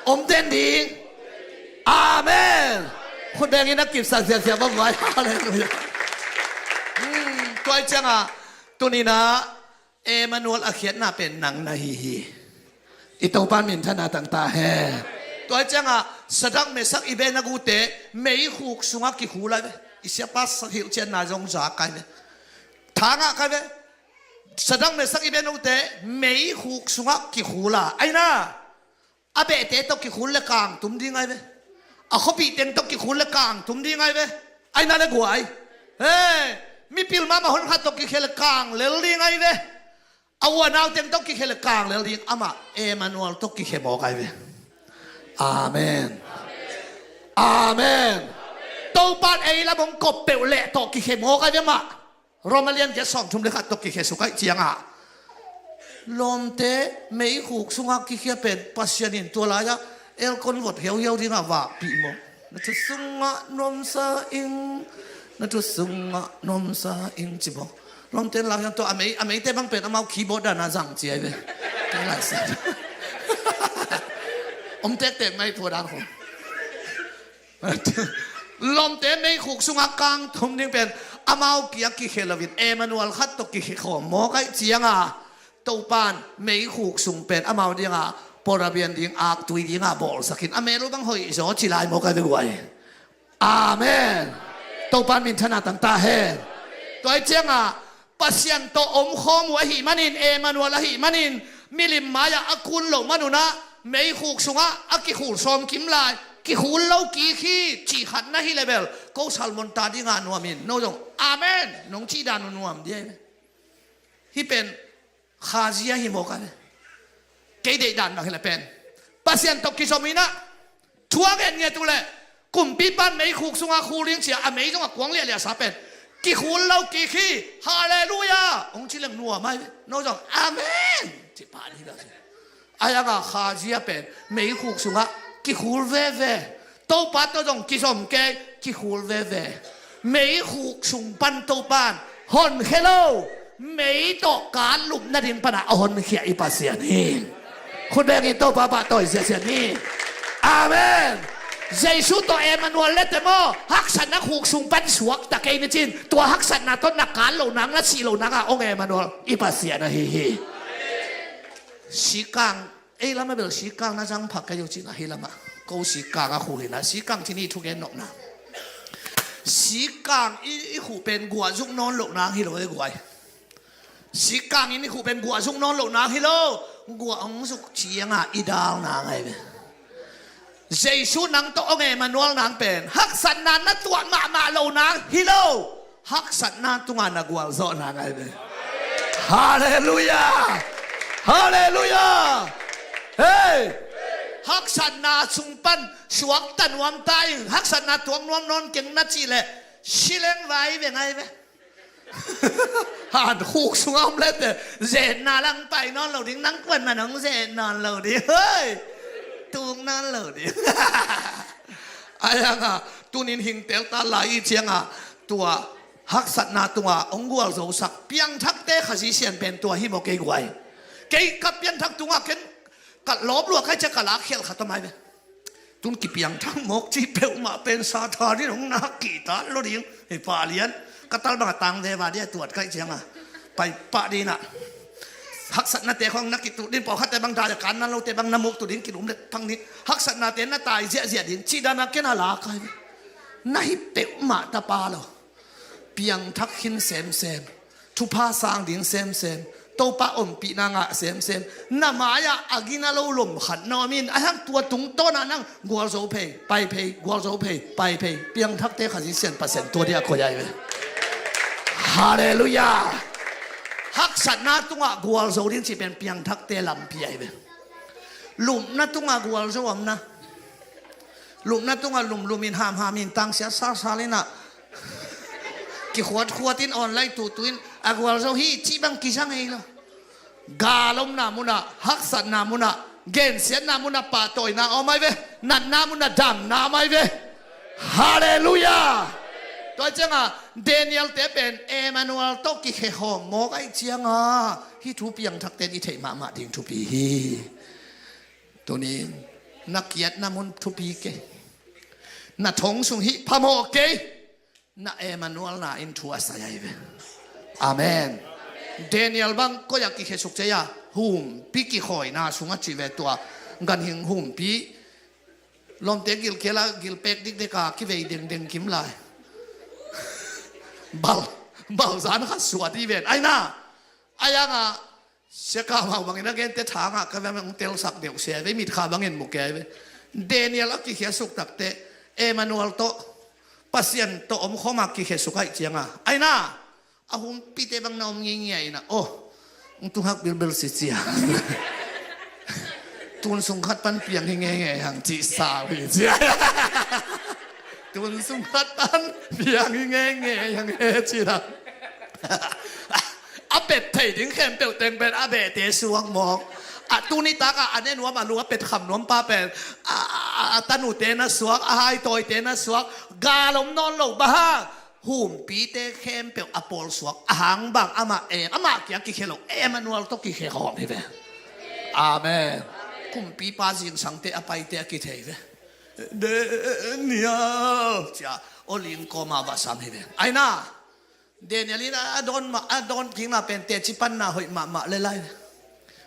om den ding. Amen. Khut bengin a kipsak ziahziah bang vai. Halleluiah. Hmm, tua i ciangah tuninah Emmanuel a khiatna pen nang na hi hi. I Topa minthanna tang ta hen. Tua i ciangah Sadak, Mesak, i benagute meikhuk sungah kikhul ai ve. I siapa hilhcianna zong za kai ve. Thangah kai ve. Sadak, Mesak, i benagute meikhuk sungah kikhul a. Aina. A behte tawh kikhul le kangtum ding ai ve. A khuapih teng tawh kikhul le kangtum ding ai ve. Aina le guai. He, mipil mahmah honkhat tawh kikhia le kanglel ding ai ve. A uanau teng tawh kikhia le kanglel ding. Amah Emmanuel tawh kikhia mawk ai ve. Amen. Amen. Topan ei lam hong kop peuh leh tawh kikhia mawk ai ve mah. Roma lian giat sawmthum le khat tawh kikhia suk ai ciangah. Lawmte meikhuk sungah kikhia pen Pasian in tua lai-ah aircon vot hiauhiau dingah vakpih maw. Na thu sungah nuamsa ing, na thu sungah nuamsa ing ci maw. Lawmte in lak hiang tua a mei, a meite bang pen amau keyboard dana zang ci ai ve. Kei lai sa. Om tektek mai tua dan khong. Lawmte meikhuk sungah kangtum ding pen amau kia kikhia loin Emmanuel khat tawh kikhia khawm mawk ai cianga Topan meikhuk sung pen amau dinga porabian ding aktui dinga bawlsakin a mel uh bang hoih zaw ci lai mawk ai ve guai. Amen. Topan minthanna tang ta hen. Tua ai cianga Pasian tawh omkhawm uh ahih manin, Emmanuel ahih manin, milim mai-ah a kun loh manunah meikhuk sungah a kikhul sawm kim lai, kikhul lo kik hi cih khat na hi le bel, ko salmon ta dingah nuamin no zong amen nong cih dan uh nuam dia hi. Hih pen khazia hi mawk a le. Kei deih dan bang hi le pen Pasian tawh kizom inah thu a ngetnget uh leh kumpipan meikhuk sungah khul ding cia a mei zongah kuang liahliah sa pen kikhul lo kik hi. Halleluiah hong ci leng nuam ai ve. No zong amen ci pah ding hi lo si. Ai anga khazia pen meikhuk sungah kikhul veve. Topa tawh zong kizom kei, kikhul veve. Meikhuk sung pan Topa in honkhia lo, mei tawh kan lupna ding panah a honkhia i Pasian hi. Khut bengin Topa pahtawi ziahziah ni. Amen. Jesu tawh Emmanuel le te maw, haksatna khuk sung pan suakta kei ni cin, tua haksatna tawh na kan lo nang, na sih lo nang a ong Emmanuel i Pasian ahi hi. Sikang, ei lamah bel sikang na zang pha kei uh cin, ahi lamah ko sikang a khuh hi na, sikang cin i thugen nopna. Sikang i, i khuh pen guah zuk nawn loh nang hi lo e guai. Sikang in i khuh pen guah zuk nawn loh nang hi lo, guah hong zuk cianga i dal nang ahi ve. Jesu nang tawh ong Emmanuel nang pen haksatna na tuah mahmah lo nang hi lo, haksatna tungah na gualzawh nang ahi ve. Halleluiah. Halleluiah. Hei, haksatna sung pan suakta nuam ta in, haksatna tuak nuam nawn keng na cih leh sileng vai ve ngai ve. Han khuk sungah om lete, zetna lang pai nawn lo ding, nang kuan man hong zet nawn lo ding, hoi, tuk nawn lo ding. Ai hanga tunin hingtel ta lai i cianga, tua haksatna tunga hong gualzosak piangthakte Khazih Sian pen tua hi maw kei guai. Kei ka piangthak tunga ken ka lawp lua kai cia ka lak khialh khat om ai ve. Tun kipiangthak mawk cih peuhmah pen Satan in hong nak kihtat lo ding. Hi pah lian. Ka tal banga tang veva dia tuat kaih cianga pai pah dinah, haksatnate khong na kituh din, pawlkhatte bang dai a kan nan lote bang na muk tuh din, kilum le phang din, haksatnate na tai ziahziah din cih dana ken a la kai ve. Na hi peuhmah tapa lo. Piangthak khin semsem, thupha sang ding semsem, Topa ompihna ngah semsem. Na mai-ah a gina lo lom khat na om in, a hang tua tungtawnah nang gualzo phei, pai phei, gualzo phei, pai phei. Piangthakte Khazih Sian Pasian tua dia koi ai ve. Halleluiah. Haksatna tungah gualzo ding cih pen piangthakte lampi ai ve. Lupna tungah gualzo omna. Lupna tungah lumlum in, hamham in, tangsia salsal inah, kikhuatkhuat in, online tuhtuh in, a gualzo hi cih bang kizang ei lo. Gal omna munah, haksatna munah, gensiatna munah pahtawina om ai ve. Natna munah damna om ai ve. Halleluiah. Tua cianga Daniel te pen Emmanuel tawh kikhehawm mawk ai cianga, hih thu piangthakte in i theih mahmah ding thupi hi. Tunin na kiatna mun thupi kei, na thong sung hih phamawh kei, na Emmanuel na in thu a sai ai ve. Amen. Daniel bang koi-ah kikhiasuk cia, humpi kikhawina sungah cih ve, tua ganhing humpi, lawmte gilkiala gilpek dikdeka kivei dengdeng kim lai. Bal, bal zan khat suah dih ven aina. Ai anga Sia Kau Mau bangin a gente thangah ka veng hong telsak deuh sia ve, mitkha bangin mu kei ve. Daniel a kikhiasuk takte Emmanuel tawh, Pasian tawh omkhawma kikhiasuk aih cianga, aina, a humpite bang na om ngingia ina, oh, hong tunghak bilbil si cia. Tun sung khat pan piang hi ngeingei hang cih sau hi cia. Tun sung khat pan piang hi ngeingei hang he cih dah. A pet thei ding khempeuh teng pen a behte suak mawk. A tuni takah a ne nuam a lu a pet kham nuam pa pen a, a, a tanute na suak, a haitawite na suak. Gal om nawn lo bang hang, humpite khempeuh a pawl suak a hang bang amah em, amah kia kikhia lo, Emmanuel tawh kikhia khawm hi ve. Amen. Kumpipa zingsangte a paite a kithei ve. Daniel cia, aw ling kawma va sam hi ve. Aina, Daniel in a dawn mah, a dawn kikna pen teci panna hoih mahmah le lai.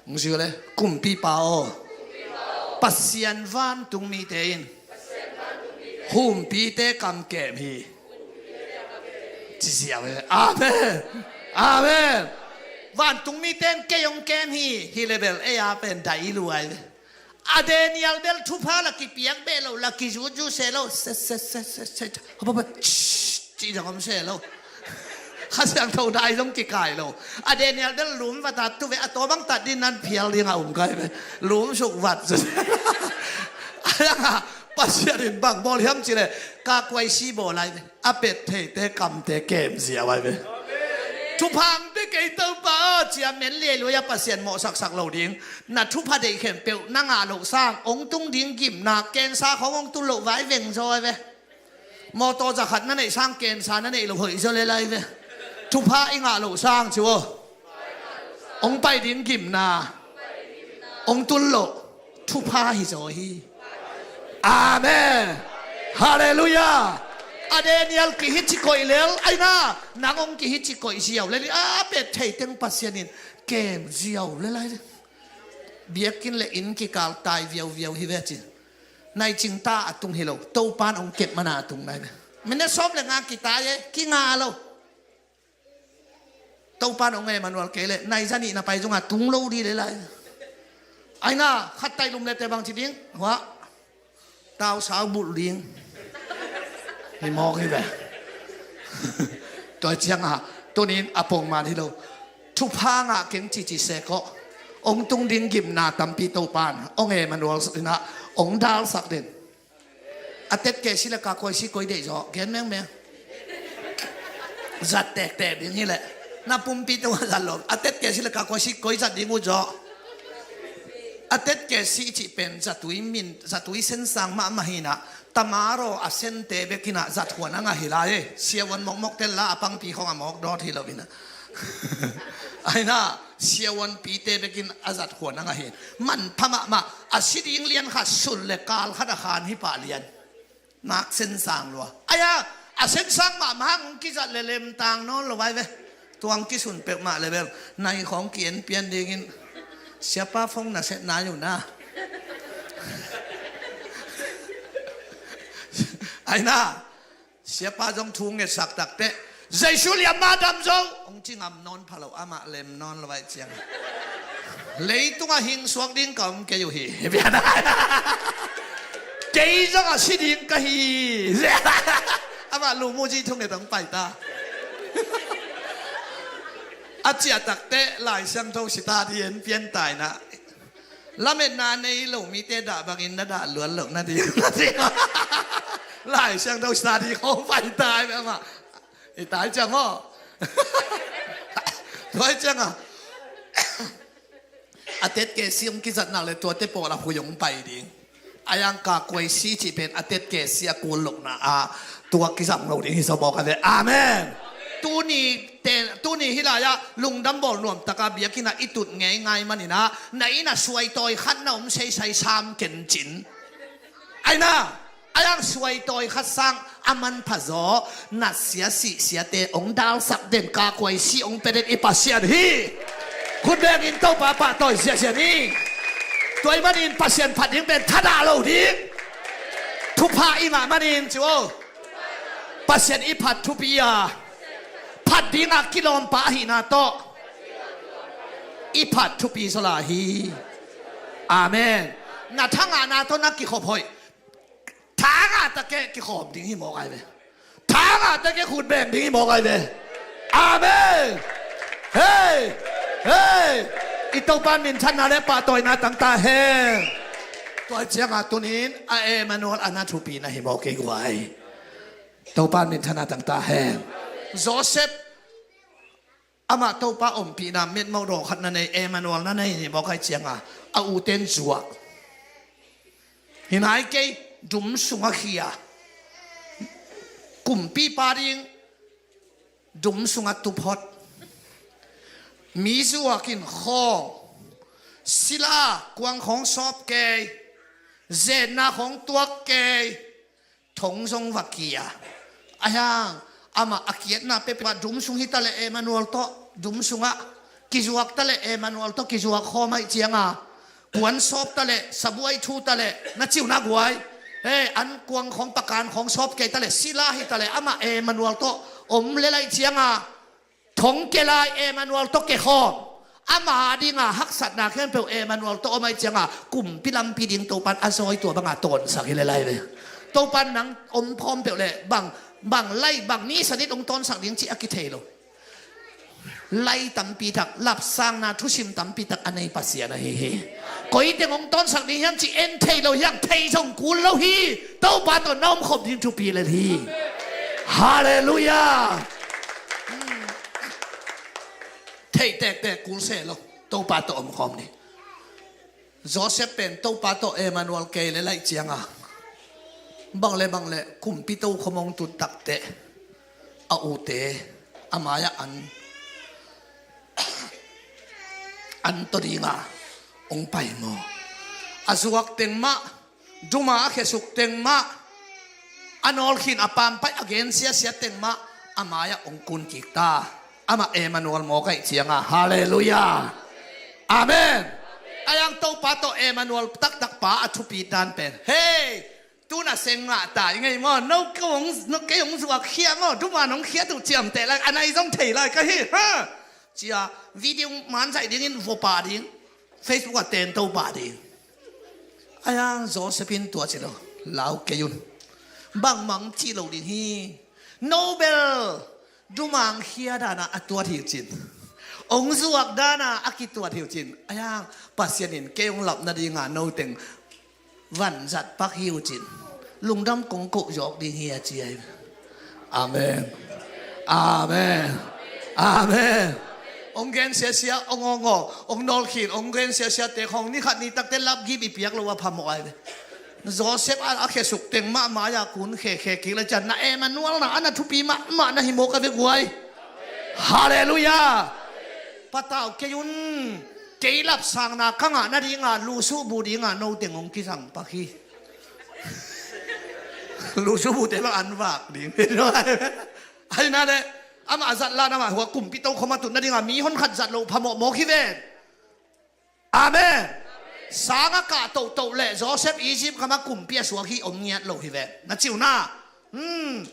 Hong zui le, kumpipa aw, Pasian vantung mite in humpite kam kem hi. Ci ziau e. Amen. Amen. Vantung mite in kei hong kem hi. Hi le bel ei a pen dai luai ve. A Daniel bel thupha la kipiak beh lo, la kizutzu se lo, se se se se se, hop hop, cih zong om se lo. Kha Siangtho dai zong kikai lo. A Daniel bel lum va tat tu ve, a tawbang tat din nan phial ding a um kai ve. Lum suk vat zu. A dang a Pasian in bang bawl hiam cih leh, ka kuai si bawl lai ve. A pet theite kamte kem zia vai ve. Thupha ang Kei Topa aw, cia men liailuai a Pasian mawhsaksak lo ding. Na thupha deih khempeuh na ngah loh sang hong tung ding gimna, kensa khawng hong tun loh vai veng zaw ve. Mawtaw zakhat na neih sang kensa na neih loh hoih zaw le lai ve. Thupha i ngah loh sang ci aw, hong pai ding gimna hong tun loh thupha hi zaw hi. Amen. Halleluiah. A Daniel kihici koih lel ai na, nang hong kihici koih ziau lel hi. A pet thei teng Pasian in kem ziau lel ai. Biakinn le inn kikal tai viauviau hi ve ci. Nai cingta a tung hi lo, Topan hong kep mana a tung nai ve. Minute sawm le nga kitai e, kinga lo. Topan hong Emmanuel kei leh nai za nih na pai zongah tung lo dih le lai. Ai na, khat tai lum le te bang ci ding hua, tau sau bulh ding. Hi mawk hi ve. Tua ciangah tunin a pongman hi lo. Thupha ngah keng cici sekawh, hong tung ding gimna tampi Topan hong Emmanuel inah hong dalsak den. A tetkesi le kakuaisi koi deih zaw gen mengmeng. Zat tektek ding hileh na pumpi tungah zat lo. A tetkesi le kakuaisi koi zat ding uh zaw. A tetkesi cih pen zatui min, zatui sensang mahmah hinah, tamaro a sente bekinah zat huan a ngah hi lai. Siavuan mokmok tel la a pangpi khong a mawk dawt hi lo inah. Aina siavuanpite bekin a zat huan a ngah hi. Manpha mahmah, a si ding lian khat sul le kal khat a khan hi pah lian. Nak sensang lua aia, a sensang mahmah hang kizat le lemtang nawn lo vai ve. Tuang kisun peuhmah le bel nai khawng ki-en pian dingin siapa phone na set nai uh na. Aina siapa zong thu ngetsak takteh Jesu liam ma dam zo hong ci ngam nawn pha lo, amah lem nawn lo vai ciang. Leitungah hing suak ding ka om kei uh hi. Kei zong a si ding ka hi. Amah lumuji thunget hong paita. A ciah takteh Lai Siangtho sita dih en pian taina. Lametna nei lo mite dah bangin na dah luan loh na dih. Lai Siangtho sita dih hong paita amah. I tai ciang aw. Tuai ciangah a tetkesi hong kizat nak le tuate pawl a hui hong pai ding. A yang kakuaisi cih pen a tetkesi a kul lohna ah tua kizam lo ding hi zaw mawk a ve. Amen. Tuni te, tuni hi lai-ah lungdam bawl nuamtaka biakinnah i tut ngeingai maninah na innah suaitawi khat na om seisai sam kencin. Aina a yang suaitawi khat sang a manpha zaw na sia sihsiate hong dalsak den kakuaisi hong pia den i Pasian hi. Khut bengin Topa pahtawi ziahziah ni. Tuai manin Pasian phat ding pen thadah lo ding. Thupha i ngah manin ci aw. Pasian i phat thupi a phat dinga kilawmpa ahihna tawh i phat thupi zaw lai hi. Amen. Na thangahna tawh na kikhop hoih. Thangah takeh kikhawm ding hi mawk ai ve. Thangah takeh khut beng ding hi mawk ai ve. Amen. Hei, hei. I Topa minthanna le pahtawina tangta hen. Tua ciangah tunin a Emmanuel a na thupi na hi mawk kei guai. Topa minthanna tangta hen. Joseph amah Topa ompihna metmawh dawh khat na nei, Emmanuel na nei ni mawk ai cianga a uten zuah. Hi nai kei dum sunga khia. Kumpipa ding dum sunga tuphot. Mi zuakin khawng sila kuang khawng sawp kei. Zenna khawng tuak kei. Thong zong va kia. Ahiang amah a kiatna pepah dum sung hi taleh Emmanuel tawh dum sungah kizuak taleh Emmanuel tawh kizuak khawm aih cianga kuan sawp taleh sabuai thu taleh na ciuna guai. He an kuang khawng pakan khawng sawp kei taleh sila hi taleh amah Emmanuel tawh om lel aih cianga thong kia lai Emmanuel tawh kia khawm. Ama dinga haksatna khempeuh Emmanuel tawh om aih cianga kumpi lampi ding Topan a zawi tua banga tawnsak hi le lai ve. Topan nang om phawm peuh le bang, bang lai bang ni sanit hong tawnsak ding cih a kithei lo. Lai tampi tak lapsangna thusim tampi tak a nei Pasian ahi hi. Koiteng hong tawnsak ding hiam cih en thei lo hiam, thei zong kul lo hi. Topa tawh na omkhop ding thupi lel hi. Halleluiah. Theih tektek kul se lo. Topa tawh om khawm ni. Joseph pen Topa tawh Emmanuel kei le laih cianga bang le bang le kumpi tokhom hong tun takteh a ute a mai-ah an, an tawh dinga hong pai maw? A zuak teng mah, duma a khesuk teng mah, a nawlkhin a pampaih a gensiasia teng mah a mai-ah hong kun kik ta. Amah Emmanuel mawk ahih cianga. Halleluiah. Amen. Ahi hang Topa tawh Emmanuel taktak pa a thupi dan pen, hei, tun a seng ngah ta i ngei maw? No kei hong, no kei hong zuak khia maw? Duma nong khiat uh ciamteh lai, a nai zong thei lai ka hi, ha? Cia video manzaih dingin vua pah ding, Facebook ah tento pah ding. Ahi hang Joseph in tua ci lo, lau kei un. Bangmah hong cih lo ding hi. No bel, duma hong khia dana a tuat hi uh cin, hong zuak dana a kituat hi uh cin. Ahi hang Pasian in kei hong lap nadinga no teng vanzat pak hi uh cin, lungdam kong koh zawk ding hi a ci ahi. Amen. Amen. Amen. Hong gensiasia, hong awngawng, hong nawlkhin, hong gensiasia te khawng ni khat ni takte lapgip i piak lo a phamawh ahi ve. Joseph a, a khesuk teng mahmah a kun khekhe kik le cian na Emmanuel na a na thupi mahmah na hi mawk a ve guai. Halleluiah. Patau kei un. Kei lapsangna ka ngah nadinga lusuhbu dinga no teng hong kisang pak hi. Lusuhbute bang an vak ding. Ahi na le, amah a zat lan amah hua kumpi tokhom a tun nadinga mi hon khat zat loh phamawh mawk hi ven. Amen. Sang a kah tohtoh le Joseph Egypt gam a kumpi a suak hi om ngiat lo hi ve. Na ciu na. Hmm.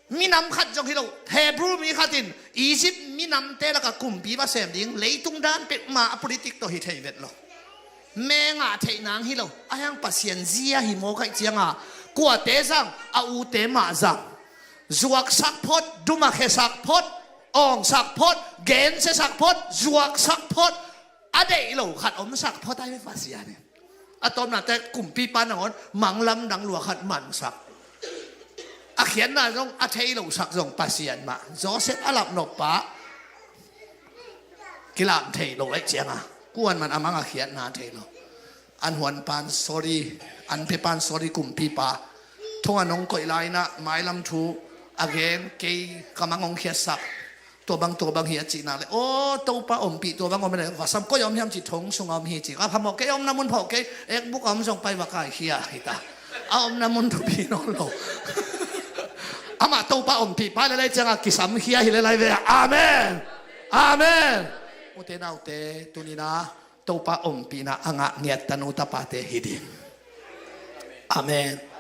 Minam khat zong hi lo. Hebrew mi khat in Egypt minamte laka kumpi va sem ding, leitung dan pek ma a politik tawh hi thei vet lo. Me ngah theih nang hi lo. Ahi hang Pasian zia hi mawk ahih cianga kuate zang, a ute mah zang. Zuaksak phot, duma khesak phot, awngsak phot, gensiasak phot, zuaksak phot. A deih lo khat omsak phot ahi ve Pasian in. A tawpna teh kumpipa nangawn manglam dang lua khat mansak. A khiatna zong a thei losak zong Pasian mah. Joseph a lapnop pa kilam thei lo ahih cianga kuan man a mang a khiatna thei lo. An huan pan sorry, an phe pan sorry kumpipa. Thong a nong koih lai-inah mailam thu a gen kei ka mang hong khiatsak. Tua bang, tua bang hi a cihna le, aw, Topa ompih tua bang om le, vasam koi a om hiam ci, thong sung a om hi ci. A phamawh kei, a omna mun phawh kei, ekbuk a om zong pai va kaikhia hi ta. A omna mun thupi nawn lo. Amah Topa ompih pai le lai cianga kisam khia hi le lai ve. Amen. Amen. Ute naute, tunina Topa ompihna a ngah ngiat tanu tapate hi ding. Amen.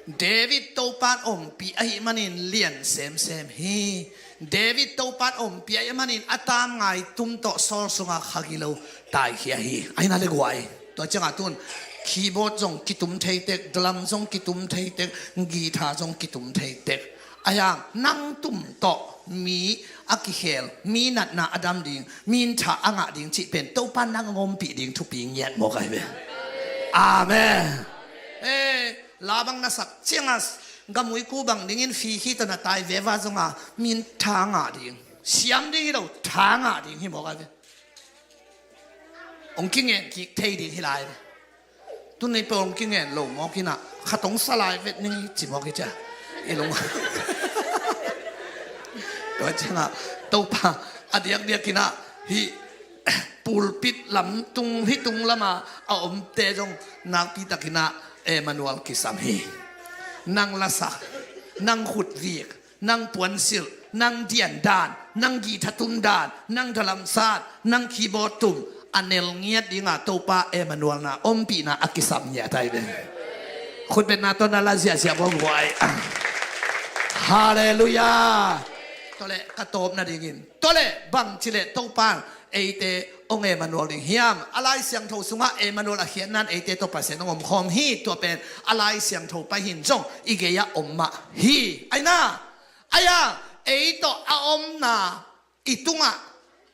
David Topa in ompih ahih manin lian semsem hi. David Topa in ompih ahih manin a tamngai tum tawh Saul sungah kha gilo taikhia hi. Ahi na le guai. Tua ciangah tun keyboard zong kitum thei tek, drum zong kitum thei tek, guitar zong kitum thei tek. Ahi hang nang tum tawh mi a kikhel, mi natna a dam ding, mi in tha a ngah ding cih pen Topa in nang a ompih ding thupi ngiat mawk ahi ve. Amen. Eh, la bang na sak cianga gamui ku bang dingin fi khi tawh na tai veva zonga mi in tha a ngah ding, siam ding hi lo, tha a ngah ding hi mawk ahi ve. Hong kingen kik thei ding hi lai ve. Tun nei peuh hong kingen lo mawk inah khat hong sa lai vet ning ci mawk hi cia. I lung. Tua ciangah Topa a diakdiak inah hih pulpit lam tung, hih tung lama a omte zong nakpi takinah Emmanuel kisam hi. Nang lasak, nang khutvik, nang puansilh, nang diandan, nang guitar tumdan, nang dalamsat, nang keyboard tum a nel ngiat dinga Topa Emmanuel na ompihna a kisam ngiat ahi ve. Khutbetna tawh na la ziahziah vua guai. Halleluiah. Tawleh ka tawp nadingin, tawleh bang cileh Topa eite hong Emmanuel ding hiam? A Lai Siangtho sungah Emmanuel a khiatna in eite tawh Pasian hong omkhawm hi. Tua pen a Lai Siangtho pai hin zong i gei-ah om mah hi. Aina, aia, ei tawh a omna i tungah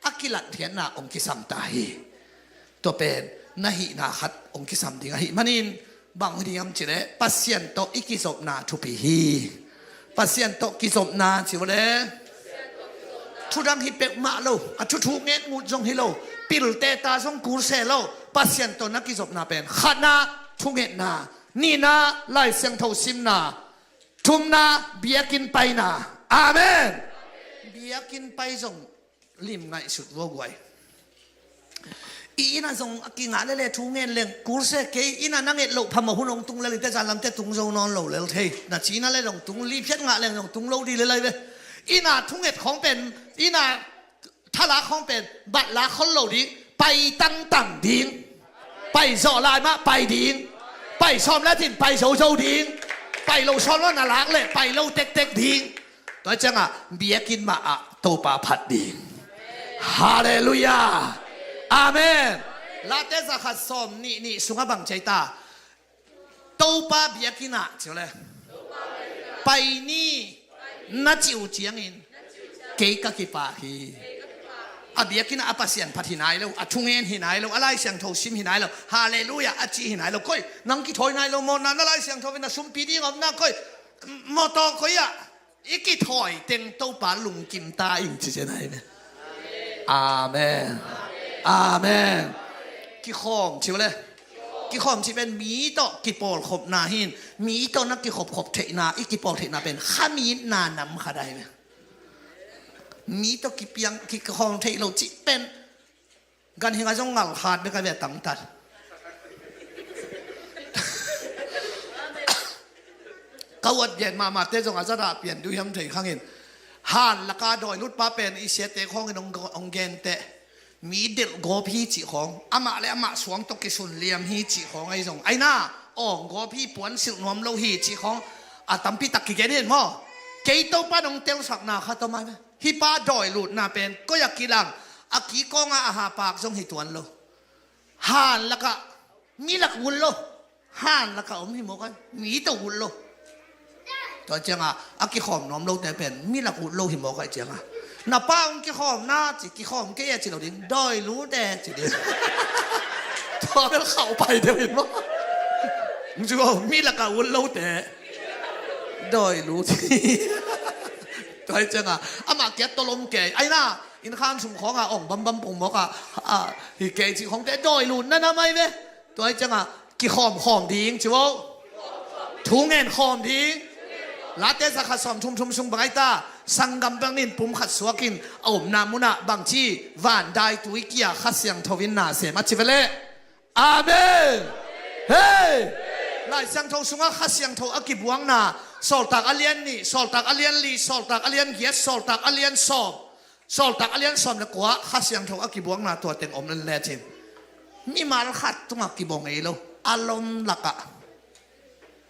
a kilatkhiatna hong kisam ta hi. Tua pen na hihna khat hong kisam ding ahih manin bang hi ding hiam cileh Pasian tawh i kizopna thupi hi. Pasian tawh kizopna ci uh le. Thudang hi peuhmah lo, a thuthu nget ngut zong hi lo, pilte ta zong kul se lo. Pasian tawh na kizopna pen khatna thungetna, nihna Lai Siangtho simna, thumna biakinn paina. Amen. Biakinn pai zong lim ngaihsut vua guai. I inn ah zong a kingah lele thu ngen leng kul se, kei inn ah na nget loh phamawh hun hong tung lel in te, zan lam te tung zo nawn lo lel thei. Na cina le zong tung, liphiat ngah leng zong tung lo dih lel ai ve. Inn ah thunget khawng pen, inn ah thalak khawng pen bat la khol lo ding, pai tangtang ding. Pai zawh lai mah pai ding. Pai sawm le cin pai zozo ding. Pai lo sawm lo na lak le pai lo tektek ding. Tua ciangah biakinn mah ah Topa phat ding. Halleluiah. Amen. Late zakhat sawm nih nih sungah bang ci ai ta? Topa biakinn ah, ci uh le, pai ni, na cih uh ciangin kei ka kipak hi. A biakinn ah a Pasian phat hi nai lo, a thungen hi nai lo, a Lai Siangtho sim hi nai lo, halleluiah a ci hi nai lo. Koi, nang kithawi nai lo maw? Na, na Lai Siangtho in na sumpi ding om na, koi, mawtaw koi ah i kithawi teng Topa lungkim ta ing, ci cian ai ve. Amen. Amen. Kikhawm ci uh le. Kikhawm ci pen mi tawh kipawlkhopna hi in, mi tawh na kikhopkhop theihna, i kipawl theihna pen khamitna nam khat ai ve. Mi tawh kipiang, kikhawm theih lo ci pen ganhing ah zong ngal khat bek a ve, a tangtat. Ka uat gen mahmahte zong a zat ah pian duh hiam thei khang in, han laka dawi lutpa pen i siate khawng in hong, hong gen teh, mi delh gawp hi cih khawng, amah le amah suang tawh kisun liam hi cih khawng ahi zong, aina awng gawp hi, puan silh nuam lo hi cih khawng a tampi tak kigen hi in maw. Kei Topa in hong telsakna khat om ai ve. Hih pa dawi lutna pen koi a kilang, a kikawng ah a hapak zong hi tuan lo. Han lakah, mi lak ut lo. Han lakah om hi mawk ai, mi tawh ut lo. Tua ciangah a kikhawm nuam lote pen mi lak ut lo hi mawk ai ciangah, na pa hong kikhawm na ci, kikhawm kei a ci lo ding, dawi lute ci ding. Tua bel khauh pai deuh hi mawk. Hong ci ko, mi lakah ut lote dawi lut. Tua hi ciangah amah kiat tawh lom kei, aina inn khan sung khawngah ong bambam pung mawkah, ah, hi kei cih khawngte dawi lut na nam ai ve. Tua hi ciangah kikhawm khawm ding ci vo. Thu ngen khawm ding. Late zakhat sawm thum thum sung bang ai ta? Sanggam bangin pum khat suakin a omna munah bangci van dai tui kia Kha Siangtho in na sem a ci ve leh. Amen. Hei! Lai Siangtho sungah Kha Siangtho a kibuakna, Sawltak a lian nih, Sawltak a lian li, Sawltak a lian giat, Sawltak a lian sawm, Sawltak a lian sawm le kua Kha Siangtho a kibuakna tua teng om len lecin, mimal khat tungah kibawng ngei lo, a lom lakah.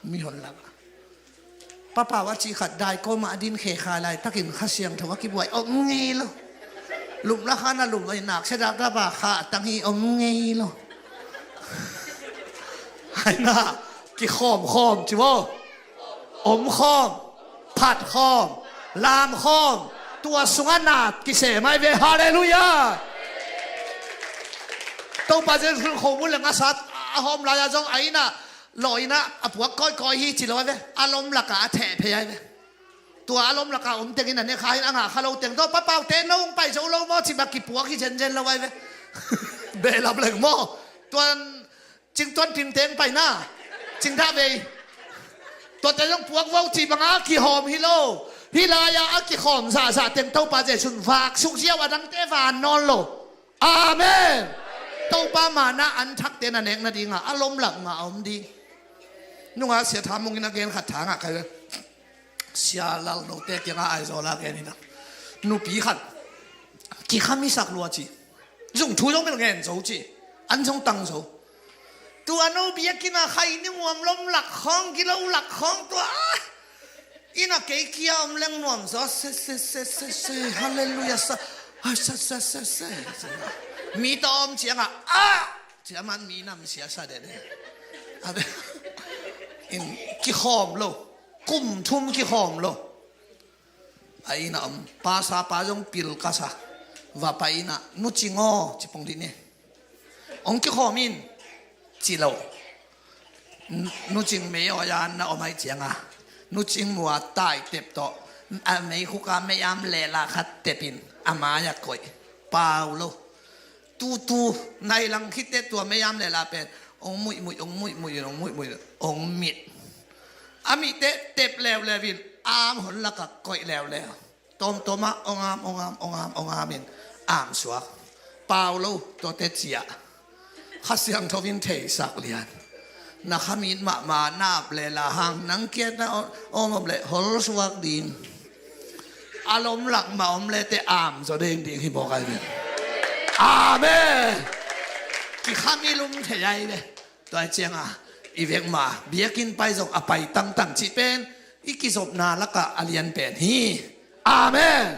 Mihon lakah papau a cih khat daikawmah a din khekha laitakin Kha Siangtho a kibuai om ngei lo. Lum lakhan a lum a i nak sia dakdapa kha a tang hi om ngei lo. Aina kikhawm khawm ci vo. Om khawm, phat khawm, lam khawm. Tua sungah na kisem ai ve. Halleluiah. Topa Jesu khawm uh le ngasat a hawm lai-a zong aina law inn ah a puak kawikawi hi ci lo ai ve. A lom lakah a theh phei ai ve. Tua a lom lakah om tengin a nekha in a ngah kha lo teng tawh, papaute no hong pai zo lo maw ci bak kipuak hi zenzen lo ai ve. Behlap leng maw? Tuan cingtuan pingteng paina cingdah vei. Tuate zong puak vo ci banga kihawm hi lo. Hih lai-ah a kikhawm zahzah teng Topa Jesu'n vak suk ziau, a dangte van nawn lo. Amen. Topa mana an thakte na nek nadinga a lom lak mah a om ding. Nunga Sia Tha Mung in a gen khat thangah kai ve. Sia Lal Note kiangah Aizawl a gen ina, nupi khat kikhamisak lua ci. Zung thu zong bel ngen zo ci. An zong tang zo. Tua no biakinn a khai ni muam lom lak khawng, gilo lak khawng tua. Inn a kei kia om leng nuam zaw se se se se se, halleluiah sa, ha, sa sa sa sa. Mi ta om ciangah a, ciaman mi nam sia sa dede. A be, in kikhawm lo, kum thum kikhawm lo. A inn a om, pastor pa zong pil ka sa. Va pai inn a, Nu Cing aw, ci pong dih ni. Ong kikhawm in, ci lo. Nu Cing mei aw yan na om ai cianga, Nu Cing mua tai tep tawh a mei khuka mei am lela khat tepin, A mai-ah koih. Pau lo. Tutu nai lang khitte tua mei-am le la pen ong muihmuih, ong muihmuih, ong muihmuih, ong mit. A mihte tep leuleu in am hon lakah koih leuleu. Tawmtawmah ong am, ong am, ong am, ong am in am suak. Pau lo, tuate ciah. Kha Siangtho in theisak lian. Na khamit mahmah, na ap le la hang, nang kiat na om om le hol suak ding. A lom lak mah om le te am zaw ding ding hi mawk ai ve. Amen. Kikham i lum thei ai ve. Tua cianga i vek ma biakinn pai zong a pai tangtang cih pen i kizopna lakah a lian pen hi. Amen.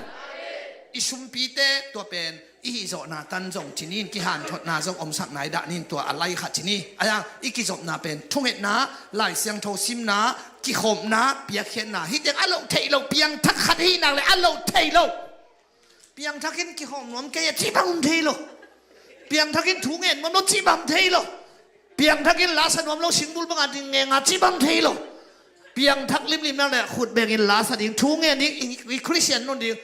I sumpite tua pen i hihzawhna tan zong ci nin, kihanthotna zong omsak nai dah nin, tua a lai khat ci ni. Aia, i kizopna pen thungetna, Lai Siangtho simna, kikhopna, piakkhiatna, hih teng a loh theih loh piangthak khat hi nak le a loh theih loh. Piangthak in kikhawm nuam kei a cih bang om thei lo. Piangthak in thu ngen nuam lo cih bang om thei lo. Piangthak in la sa nuam lo, singbul banga ding ngenga cih bang om thei lo. Piangthak limlim nak le khut bengin la sa ding, thu ngen ding, i, i Khristian nun ding.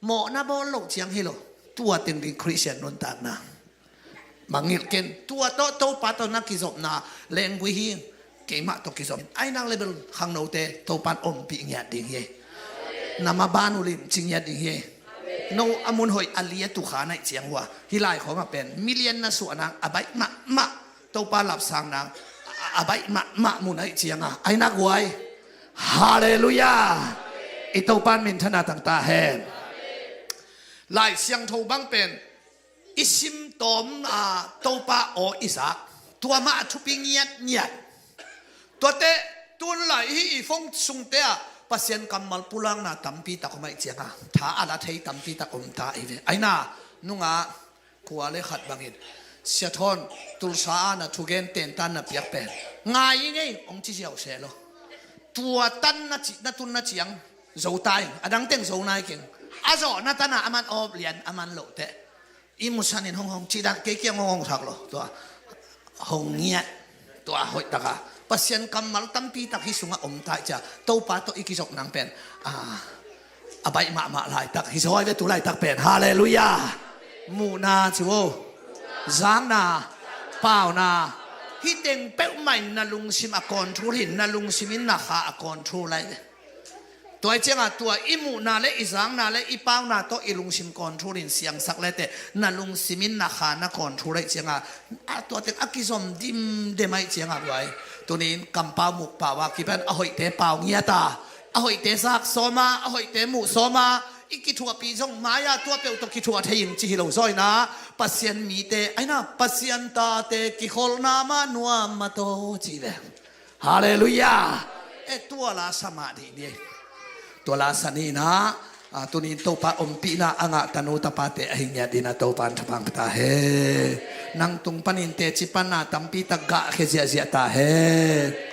Mawhna bawl loh ciang hi lo. Tua teng ding Khristian nuntakna. Mangngilh ken, tua tawh Topa tawh na kizopna lenggui hi. Keimah tawh kizop. Ai nak le bel khangnote Topan ompih ngiat ding hi. Na maban uh limci ngiat ding hi. No a mun hoih a liat uh kha naih ciang hua, hih lai khawngah pen million na suah nang a baih mahmah, Topa lapsang nang a, a baih mahmah mun aih cianga ai nak huai. Halleluiah. I Topan minthana tangta hen. Lai Siangtho bang pen i sim tawm a Topa aw i zak, tua mah a thupi ngiatngiat. Tuate tun lai hih i phone sungte ah Pasian kammal pulakna tampi tak om aih cianga tha a la thei tampi tak om ta i ve. Aina nunga khua le khat bangin Sia Thawn Tulsa a na thugen tentan na piak pen ngai i ngei ong ci siau seh lo. Tua tan na ci, na tun na ciang zo ta ing, a dang teng zo nai keng. A zawh na tan a aman awp lian aman loh teh. I musanin hong hong cih dan kei kiang hong hong sak lo. Tua hong ngiat. Tua hoih taka Pasian kammal tampi tak hih sungah om ta i cia. Topa tawh i kizop nang pen a, a baih mahmah laitak hi zaw ai ve tu laitak pen. Halleluiah. Muhna ci vo. Zakna, pauna. Hih teng peuhmah in na lungsim a control hi, na lungsim in na kha a control ai ve. Tua i cianga tua i muhna le i zakna le i pauna tawh i lungsim control in siangsak le teh na lungsim in na kha na control aih cianga a tua teng a kizom dimdem aih cianga buai. Tunin kampau mukpau a kipan a hoihte pau ngiata, a hoihte zak sawma, a hoihte muh sawma, i kithuahpih zong mai-ah tua peuh tawh kithuah thei in ci hi lo zawina Pasian mite aina Pasian tate kikholhna mah nuam mah tawh ci ve. Halleluiah. E tua la sa mah dih ni. Tua la sa ni na. A, tunin Topa ompihna a ngah tanu tapate a hi ngiat dina Topa in thapang pata he. Nang tung panin teci panna tampi tak gah khe ziahziah ta he.